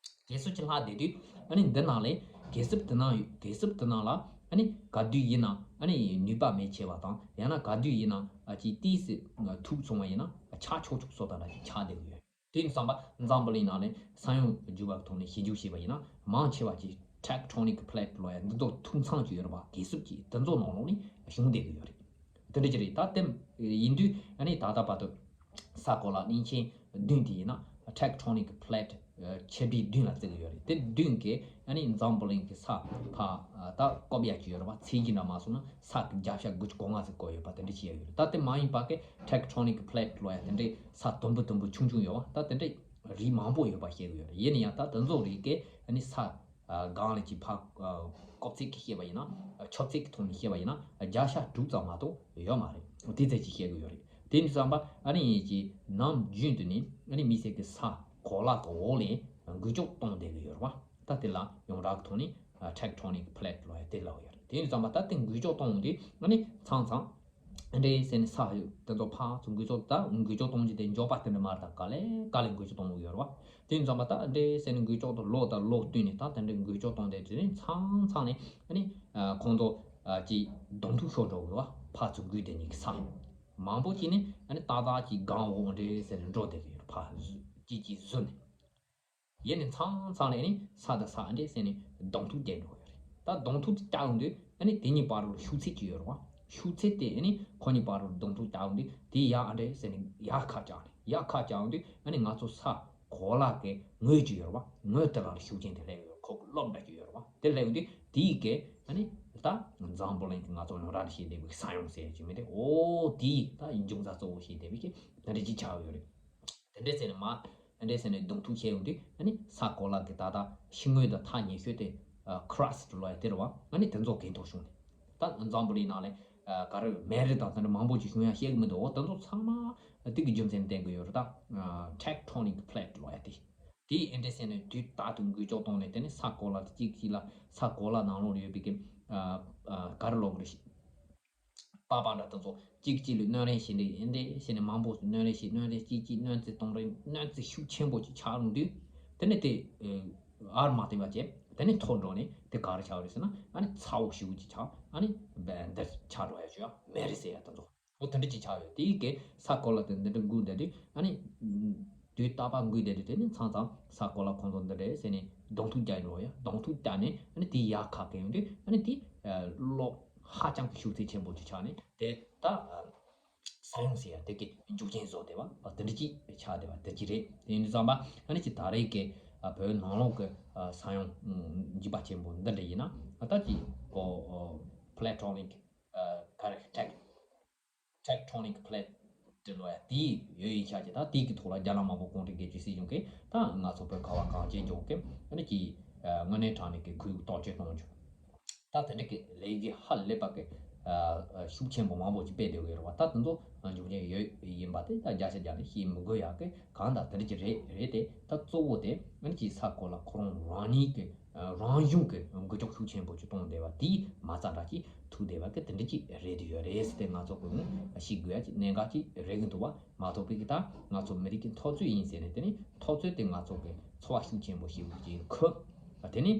གས་སྲུབས་ཅིག་ལྷག་བསྡད་དུས་ཨ་ནི་འདི་ནང་ལས་གས་སྲུབས་དེ་ནང་ཡོད། གས་སྲུབ་དེ་ནང་ལ་ཨ་ནི་ག་དུས་ཡིན་ན་ཨ་ནི་ནུས་པ་མེད་ཆེ་བ་དང་། ཡང་ན་ག་དུས་ཡིན་ན་ཨ་ཅིག་ཏིས་སི་ཐུག་སོང་བ་ཡིན་ན་ཆག་ཆོག་ཆོག་བཟོ་ལྟ་འདྲ་ཞིག་ཆགས་བསྡད་ཀྱི་ཡོད། དེ་ཡིན་ཙམ་པ་འཛམ་བུ་གླིང་ནང་ནས་ས་ཡོམ་རྒྱུ་བ་ཐོག་ནས་ཞིབ་འཇུག་བྱས་པ་ཡིན་ན། མང་ཆེ་བ་ཅིག་tectonic plate ལབ་ཡ་འདི་ཚོ་ཐུག་མཚམས་ཅིག་ཡོད་རེད་པ། གས་སྲུབ་ཅིག་དེ་ཚོ་ནང་ལོགས་ནས་བྱུང་བསྡད་ཀྱི་ཡོད་རེད། དེ་འདྲ་ཅིག་རེད། ད་དེ་ཡིན་དུས་ཨ་ནི་ད་ལྟ་བར་དུ་ས་གོ་ལ་གླིང་ཆེན་བདུན་དེ་ཡིན་ན་tectonic plate ཆེ་འབྲིང་བདུན་ལ་བརྩི་གི་ཡོད་རེད། དེ་བདུན་གྱི་ཨ་ནི་འཛམ་བུ་གླིང་གི་ས་ཕར་ད་བཀབ་ཡ་ཅིག་ཡོད་རེད་པ། ཚད་གཞི་འདྲ་མ་སོང་ན་ས་གི་བརྒྱ་ཆ་དགུ་བཅུ་གོ་ལྔ་ཙམ་བཀབ་ཡོད་པ་དེ་འདྲ་ཅིག་ཡོད་རེད། ད་དེ་མ་ཡིན་པ་གི་tectonic plate ལབ་ཡ་དེ་འདྲའི་ས་དུམ་བུ་དུམ་བུ་ཆུང་ཆུང་ཡོད་པ། ད་དེ་འདྲའི་རིགས་མང་པོ་ཡོད་པ་བཤད་གི་ཡོད་རེད། ཡིན་ན་ཡང་ད་དེ་ཚོ་རིགས་གི་ཨ་ནི་ས་ཨ་སྒང་ལ་ཅིག་ཕར་ཨ་བཀབ་ཚད་ཀྱིས་བཤད་པ་ཡིན་ན། ཁྱབ་ཚད་ཀྱི་ཐོག་ནས་བཤད་པ་ཡིན་ན་བརྒྱ་ཆ་དྲུག་ཙམ་མ་གཏོགས་ཡོད་མ་རེད། དེ་ཙམ་ཅིག་བཤད་གི་ཡོད་རེད། དེ་ཡིན་དུས་ཙམ་པ་ཨ་ནི་ཡིན་གྱི་ནམ་རྒྱུན་དུ་ནི་ཨ་ནི་དམིགས་བསལ་གྱི་ས་གོ་ལ་གི་འོག་ལས་འགུལ་སྐྱོད་གཏོང་བསྡད་གི་ཡོད་རེད་པ། ད་དེ་ལ་ཡོངས་གྲགས་ཀྱི་ཐོག་ནས་tectonic plate ལབ་ཡ་དེ་ལབ་ཡོད་རེད། དེ་ཡིན་དུས་ཙམ་པ་ད་དེ་འགུལ་སྐྱོད་གཏོང་དུས་ཨ་ནི་མཚམས་མཚམས་འདྲེ་ཟེར་ནས་ས་དེ་ཚོ་ཕར་ཚུར་འགུལ་སྐྱོད། ད་འགུལ་སྐྱོད་གཏོང་རྒྱུ་དེ་མགྱོགས་པ་དེ་འདྲ་མ་རེད། ད་ག་ལེ་ག་ལེ་འགུལ་སྐྱོད་གཏོང་གི་ཡོད་རེད་པ། དེ་ཡིན་དུས་ཙམ་པ་ད་འདྲེ་ཟེར་ནས་འགུལ་སྐྱོད་དང་ལོག་དང་ལོག་བསྟུན་ནས། ད་དེ་འདྲའི་འགུལ་སྐྱོད་གཏོང་བསྡད་དུས་ནི་མཚམས་མཚམས་ནས་ཨ་ནི་ཨ་ཁོང་ཚོ་ཨ་ཅིག་གདོང་ཐུག་ཤོར་འགྲོ་གི་རེད་པ། ཕར་ཚུར་འགུལ་བསྡད་མཁན་གྱི་ས་མང་པོ་ཅིག་ནི་ཨ་ནི་ཏག་ཏག་ཅིག་སྒང་འོག་འདྲེ་ཟེར་ནས་འགྲོ་བསྡད་ཀྱི་ཡོད་རེད། ཕར་ཅིག་ཅིག་བཟོས་ནས། ཡིན་ནའི་མཚམས་མཚམས་ལ་ཨ་ནི་ས་དང་ས་འདྲེ་ཟེར་ནས་གདོང་ཐུག་རྒྱག་འགྲོ་གི་ཡོད་རེད། ད་གདོང་ཐུག་རྒྱག་ཡོང་དུས་ཨ་ནི་དེ་གཉིས་བར་དུ་ཤུགས་ཚད་ཅིག་ཡོད་རེད་པ། ཤུགས་ཚད་དེ་ཨ་ནི་ཁོ་གཉིས་བར་དུ་གདོང་ཐུག་རྒྱག་ཡོང་དུས་དེ་ཡར་ཨ་འདྲེ་ཟེར་ནས་ཡར་ཁ་བཀྱགས་ནས། ཡར་ཁ་བཀྱགས་ཡོང་དུས་ཨ་ནི་ང་ཚོ་ས་གོ་ལ་གི་ངོས་ཅིག་ཡོད་རེད་པ། ངོས་དེ་ལ་ཤུགས་རྐྱེན་དེ་སླེབས་ཡོད། ཁོག་རླབས་འདྲ་ཅིག་ཡོད་རེད་པ། དེ་སླེབས་ཡོང་དུས་དེ་ཡི་གེ་ཨ་ནི་ད་འཛམ་བུ་གླིང་གི་ང་ཚོ་ཡོངས་གྲགས་ནས་བཤད་བསྡད་པའི་ས་ཡོམ་ཟེར་ཡ་ཅིག་མེད་དེ། འོ་དེ་ད་འབྱུང་རྩ་གཙོ་བོ་བཤད་བསྡད་པའི་གི་དེ་འདྲ་ཅིག་ཆགས་ཡོད་རེད། དེ་འདྲས་ཟེར་ནས་མར་དེ་འདྲས་ཟེར་ནས་གདོང་ཐུག་བྱས་ཡོང་དུས་ཨ་ནི་ས་གོ་ལ་གི་ད་ལྟ་ཕྱི་ངོས་དང་ཐག་ཉེ་ཤོས་དེ་ཨ་crust ལབ་ཡ་དེ་རེད་པ། ཨ་ནི་དེ་ཚོ་གྱེན་ཐོག་ཤོར་ནས། ད་འཛམ་བུ་གླིང་ནང་ལ་ཨ་ག་རེ་མེ་རི་དང་དེ་འདྲ་མང་པོ་ཅིག་བྱུང་ཡ་བཤད་གི་མི་འདུག་འོ་དེ་ཚོ་ཚང་མ་དེ་གི་རྒྱུ་མཚན་བསྟན་གི་ཡོད་རེད། ད་ཨ་tectonic plate ལབ་ཡ་དེ། དེ་ཨེ་འདྲས་ཟེར་ནས་དུས་རྟག་ཏུ་འགུལ་སྐྱོད་གཏོང་ནས། དེ་ནི་ས་གོ་ལ་དེ་གཅིག་གཅིག་ལ་ས་གོ་ལ་ནང་ལོགས་ཡོད་པའི་གི་ཨ་ཨ་ག་རེ་ལབ་དགོས་རེད། པགས་པ་འདྲ་དེ་ཚོ་གཅིག་གཅིག་ལ་གནོན་རེས་བྱས་ནས། ཨེ་འདྲས་བྱས་ནས་མང་པོ་གནོན་རེས་བྱས། གནོན་རེས་གཅིག་གཅིག་གནོན་རྩིས་གཏོང་རེས། གནོན་རྩིས་ཤུགས་ཆེན་པོ་ཅིག་ཆགས་ཡོང་དུས་དེ་ནི་དེ་ཨར་མ་བཏིང་བ་བྱས། དེ་ནི་མཐོ་འགྲོ་ནས་དེ་ག་རེ་ཆགས་རེད་ཟེར་ན། ཨ་ནི་ཚ་བོ་ཞེ་པོ་ཅིག་ཆགས། ཨ་ནི་འདིར་ཆགས་འགྲོ་ཡ་ཅིག་ཡ་མེ་རི་ཟེར་ཡ་དེ་ཚོ། འོ་དེ་འདྲ་ཅིག་ཆགས་ཡོད། དེ་ཡི་གེ་ས་གོ་ལ་དེ་འདི་འདྲ་འགུལ་བསྡད་དུས། ཨ་ནི་དུས་རྟག་པར་འགུལ་བསྡད་དུས་དེ་ནི་མཚམས་མཚམས་ས་གོ་ལ་ཁོང་ཚོ་འདི་འདྲས་ཟེར་ནས་གདོང་ཐུག་རྒྱག་འགྲོ་ཡ། གདོང་ཐུག་རྒྱག་ནས་ཨ་ནི་དེ་ཡར་ཁ་གས་ཡོང་དུས་ཨ་ནི་དེ་གློག་ཧ་ཅང་གི་ཤུགས་ཚད་ཆེན་པོ་ཅིག་ཆགས་ནས་དེ་ད་ས་ཡོམ་ཟེར་ཡ་དེ་གི་འཇུག་རྐྱེན་བཟོ་བསྡད་པ་དེ་འདྲ་ཅིག་ཆགས་བསྡད་པ་དེ་ཅིག་རེད། དེ་ཡིན་དུས་ཙམ་པ་ཨ་ནི་ཅིག་ད་རེས་ཀྱི་ ཨ་བོད་ནང་ལོགས་ཀྱི་ཨ་ས་ཡོམ་འཇིགས་པ་ཆེན་པོ་འདི་འདྲ་ཡིན་ན་ད་ཅིག་ཨོ་ཨོ་plate tectonic ཨ་ག་རེ་tect tectonic plate འདྲ་ལོ་ཡ་དེའི་ཡོད་ཡིན་ཤག་ཅིག་ད་དེའི་གི་ཐོག་ལ་རྒྱ་ནག་དམར་པོ་གུང་ཁྲན་སྒེར་གཅོད་སྲིད་གཞུང་གིས་ད་ང་ཚོ་བོད་ཁ་བ་གངས་ཅན་ལྗོངས་ཀྱི་ཨ་ནི་ཅིག་ཨ་དངོས་གནས་དྲང་གནས་ཀྱི་ཁོར་ཡུག་བརྟག་དཔྱད་གཏོང་རྒྱུ། ད་དེ་འདྲ་གི་ལས་འགུལ་ཧ་ལས་པ་གི་ཨ་ཤུགས་ཆེན་པོ་མང་པོ་ཅིག་སྤེལ་བསྡད་ཡོད་རེད་བ། ད་དེ་ཚོ་འབྱུང་རྐྱེན་ཡོད་ཡིན་པ་དེ་ད་བརྒྱ་ཆ་བརྒྱ་ནས་བཤད་མི་དགོས་ཡག་གི་གང་ལྟར་དེ་འདྲ་ཅིག་རེད་རེད་དེ། ད་གཙོ་བོ་དེ་ཨ་ནི་ཅིག་ས་ཁོ་ལ་ཁོ་རང་རང་ཉིད་ཀྱི་ཨ་རང་གཞུང་གི་འགུལ་སྐྱོད་ཤུགས་ཆེན་པོ་ཅིག་གཏོང་བསྡད་པ་དེས་མ་རྩ་འདྲ་ཅིག་ཐུག་བསྡད་པ་གི་དེ་འདྲ་ཅིག་རེད་དུ་ཡོད་རེད་ཟེར་ཏེ་ང་ཚོ་གི་ངོས་ཤིག་དགོས་ཡ་ཅིག་གནད་འགག་ཅིག་རེད་གི་འདུག་བ། མ་གཏོགས་པའི་གི་ད་ང་ཚོ་མི་རིགས་ཀྱི་འཐབ་རྩོད་ཡིན་ཟེར་ནས་དེ་ནི་འཐབ་རྩོད་དེ་ང་ཚོ་གི་འཚོ་བ་ཤུགས་ཆེན་པོ་ཞིག་ཡིན་ཁུལ། དེ་ནི་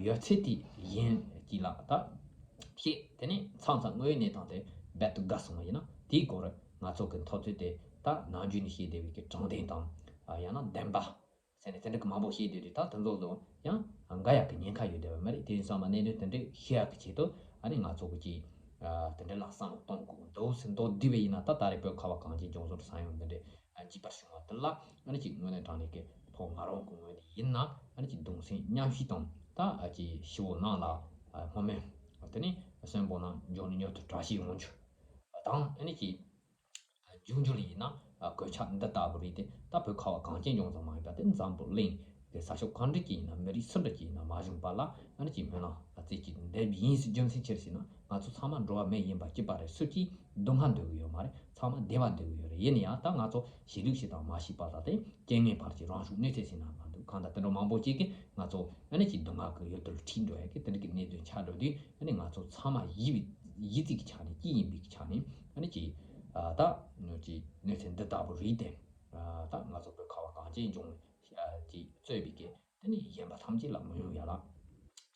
ཡོད་ཚད་དེ་གཞན་གཅིག་ལ་ད་བཤད། དེ་ནི་མཚམས་མཚམས་དངོས་ཡོད་གནས་སྟངས་དེ་རྦད་དེ་དགའ་སོང་བ་ཡིན་ན་དེའི་སྐོར་ང་ཚོ་གི་འཐབ་རྩོད་དེ་ད་ནམ་རྒྱུན་ནས་བཤད་བསྡད་པའི་གི་དྲང་བདེན་དང་ཡང་ན་བདེན་པ་ཟེར་ནས་དེ་འདྲ་གི་མང་པོ་བཤད་བསྡད་དུས་ད་དེ་ཚོ་ལ་ཡང་དགའ་ཡག་གི་ཉེན་ཁ་ཡོད་བསྡད་པ་མ་རེད། དེ་ཡིན་ཙང་མ་གནད་དོན་དེ་འདྲ་ཤེས་ཡག་གི་ཆེད་དུ་ཨ་ནི་ང་ཚོ་གི་ཅིག་དེ་འདྲ་ལ་བསམ་བློ་གཏོང་དགོས་འདུག་ཟེར་མདོར་བསྡུས་པ་ཡིན་ན། ད་ད་རེས་བོད་ཁ་བ་གངས་ཅན་ལྗོངས་ཟུར་ས་ཡོམ་འདི་འདྲའི་འཇིགས་པ་བྱུང་བ་དེ་ལ་ཨ་ནི་ཅིག་དངོས་གནས་དྲང་གནས་ཀྱི་ཐོག་ང་རང་གི་ངོས་ནས་ཡིན་ན་ཨ་ནི་ཅིག་གདུང་སེམས་མཉམ་སྐྱེད་དང་ད་ཨ་ཅིག་ཞི་བོ་ནང་ལ་ཨ་སྔོན་མེད་དེ་ནི་གསོན་པོ་ནང་འབྱུང་ནི་མྱུར་དུ་བཀྲ་ཤིས་ཡོང་རྒྱུ་དང་ཨ་ནི་ཅིག་རྒྱུན་འཇུག་ལ་ཡིན་ན་གོད་ཆག་འདི་ལྟ་བུ་རེད་དེ། ད་བོད་ཁ་བ་གངས་ཅན་ལྗོངས་ཙམ་མ་ཡིན་པ་དེ་འཛམ་བུ་གླིང་གི་ས་ཕྱོགས་གང་འདྲ་ཅིག་ཡིན་ན་མི་རིགས་སུ་འདྲ་ཅིག་ཡིན་ན་མ་བྱུང་བར་ལ་ཨ་ནི་ཅིག་སྨོན་ལམ་རྩེ་གཅིག་འདེབས་ཡིན་ཟེར། རྒྱུ་མཚན་ཅི་རེད་ཟེར་ན་ང་ཚོ་ཚང་མ་འགྲོ་བ་མི་ཡིན་པ་གཅིག་པ་རེད། སུ་གཅིག་སྡུག་བསྔལ་འདོད་ཀྱི་ཡོད་མ་རེད། ཚང་མ་བདེ་བ་འདོད་ཀྱི་ཡོད་རེད། ཡིན་ན་ཡང་ད་ང་ཚོ་ཤེས་ལུགས་ཤིག་དང་མ་ཤེས་པ་ལ་དེ་རྐྱེན་ངན་བར་གྱི་རང་ཤུགས་གནོད་འཚེ་ཟེར་ན་མ་འདུག་གང་ལྟར་དེ་འདྲ་མང་པོ་ཅིག་གིས་ང་ཚོ་ཨ་ནི་ཅིག་སྡུག་བསྔལ་གྱི་ཡུལ་དུ་ཁྲིད་འགྲོ་ཡ་གི་དེ་འདྲ་གི་གནད་དོན་ཆགས་འགྲོ་དུས་ཨ་ནི་ང་ཚོ་ཚང་མ་ཡིད་ཡིད་ཀྱི་ཆ་ནས་སྐྱིད་ཡིན་པའི་ཆ་ནས་ཨ་ནི་ཅིག་ཨ་ད་ཅིག་གནོད་འཚེ་འདི་ལྟ་བུ་རིགས་དེ་ཨ་ད་ང་ཚོ་བོད་ཁ་བ་གངས་ཅན་ལྗོངས་ནས་ཅིག་གཙོས་པའི་གི་དེ་ནི་གཞན་པ་ཐམས་ཅད་ལ་མི་ཡོང་ཡ་ལ་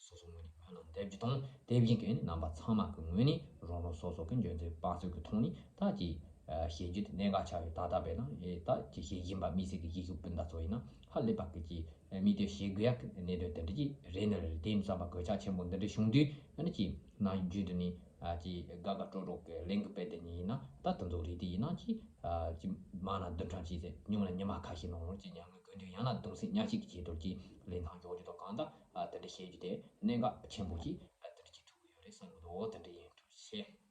སོ་སོ་ངོས་ནས་སྨོན་ལམ་འདེབས་རྒྱུ་དང་། དེ་བཞིན་གྱི་རྣམ་པ་ཚང་མ་གི་ངོས་ནས་རང་རང་སོ་སོ་གི་འཇོན་ཚད་དཔག་ཚོད་ཀྱི་ཐོག་ནས་ད་ཅིག་བཤད་རྒྱུ་དེ་གནད་འགག་ཆགས་ཡོད། ད་ལྟ་བས་ན་ད་ཅིག་བཤད་བཞིན་པ་དམིགས་བསལ་གྱི་གཞིས་བཞུགས་སྤུན་ཟླ་ཚོ་ཡིན་ན་ཧ་ལས་པ་གི་ཅིག་མིག་ལྟོས་བྱེད་དགོས་ཡ་གི་གནད་དོན་དེ་འདྲ་ཅིག་རེད་ནི་རེད། དེ་ཡིན་ཙམ་པ་གོད་ཆག་ཆེན་པོ་འདི་འདྲ་བྱུང་དུས་ཨ་ནི་ཅིག་ནམ་རྒྱུན་དུ་ནི་ཅིག་དགའ་དགའ་སྤྲོ་སྤྲོ་གི་གླེང་གི་དཔེ་དེ་ཉིད་ཡིན་ན་ད་དེ་ཚོ་རེད། དེ་ཡིན་ན་ཅིག་ཅིག་མང་ན་བདུན་ཕྲག་གཅིག་ཟེར། ཉུང་ན་ཉི་མ་ཁ་ཤས་ནང་ལོགས་ཅིག་མྱ་ངན་གུས་འདུད་ཡང་ན་གདུང་སེམས་མཉམ་སྐྱེད་ཀྱི་ཆེད་དུ་ཅིག་ལེན་སྟངས་འཇོག་རྒྱུ་དང་། གང་ལྟར་དེ་འདྲ་བཤད་རྒྱུ་དེ་གནད་འགག་ཆེན་པོ་ཅིག་དེ་འདྲ་ཅིག་ཐུག་གི་ཡོད་རེད་བསམ་གི་འདུག་དེ་འདྲ་ཡིན། ཐུགས་རྗེ་ཆེ།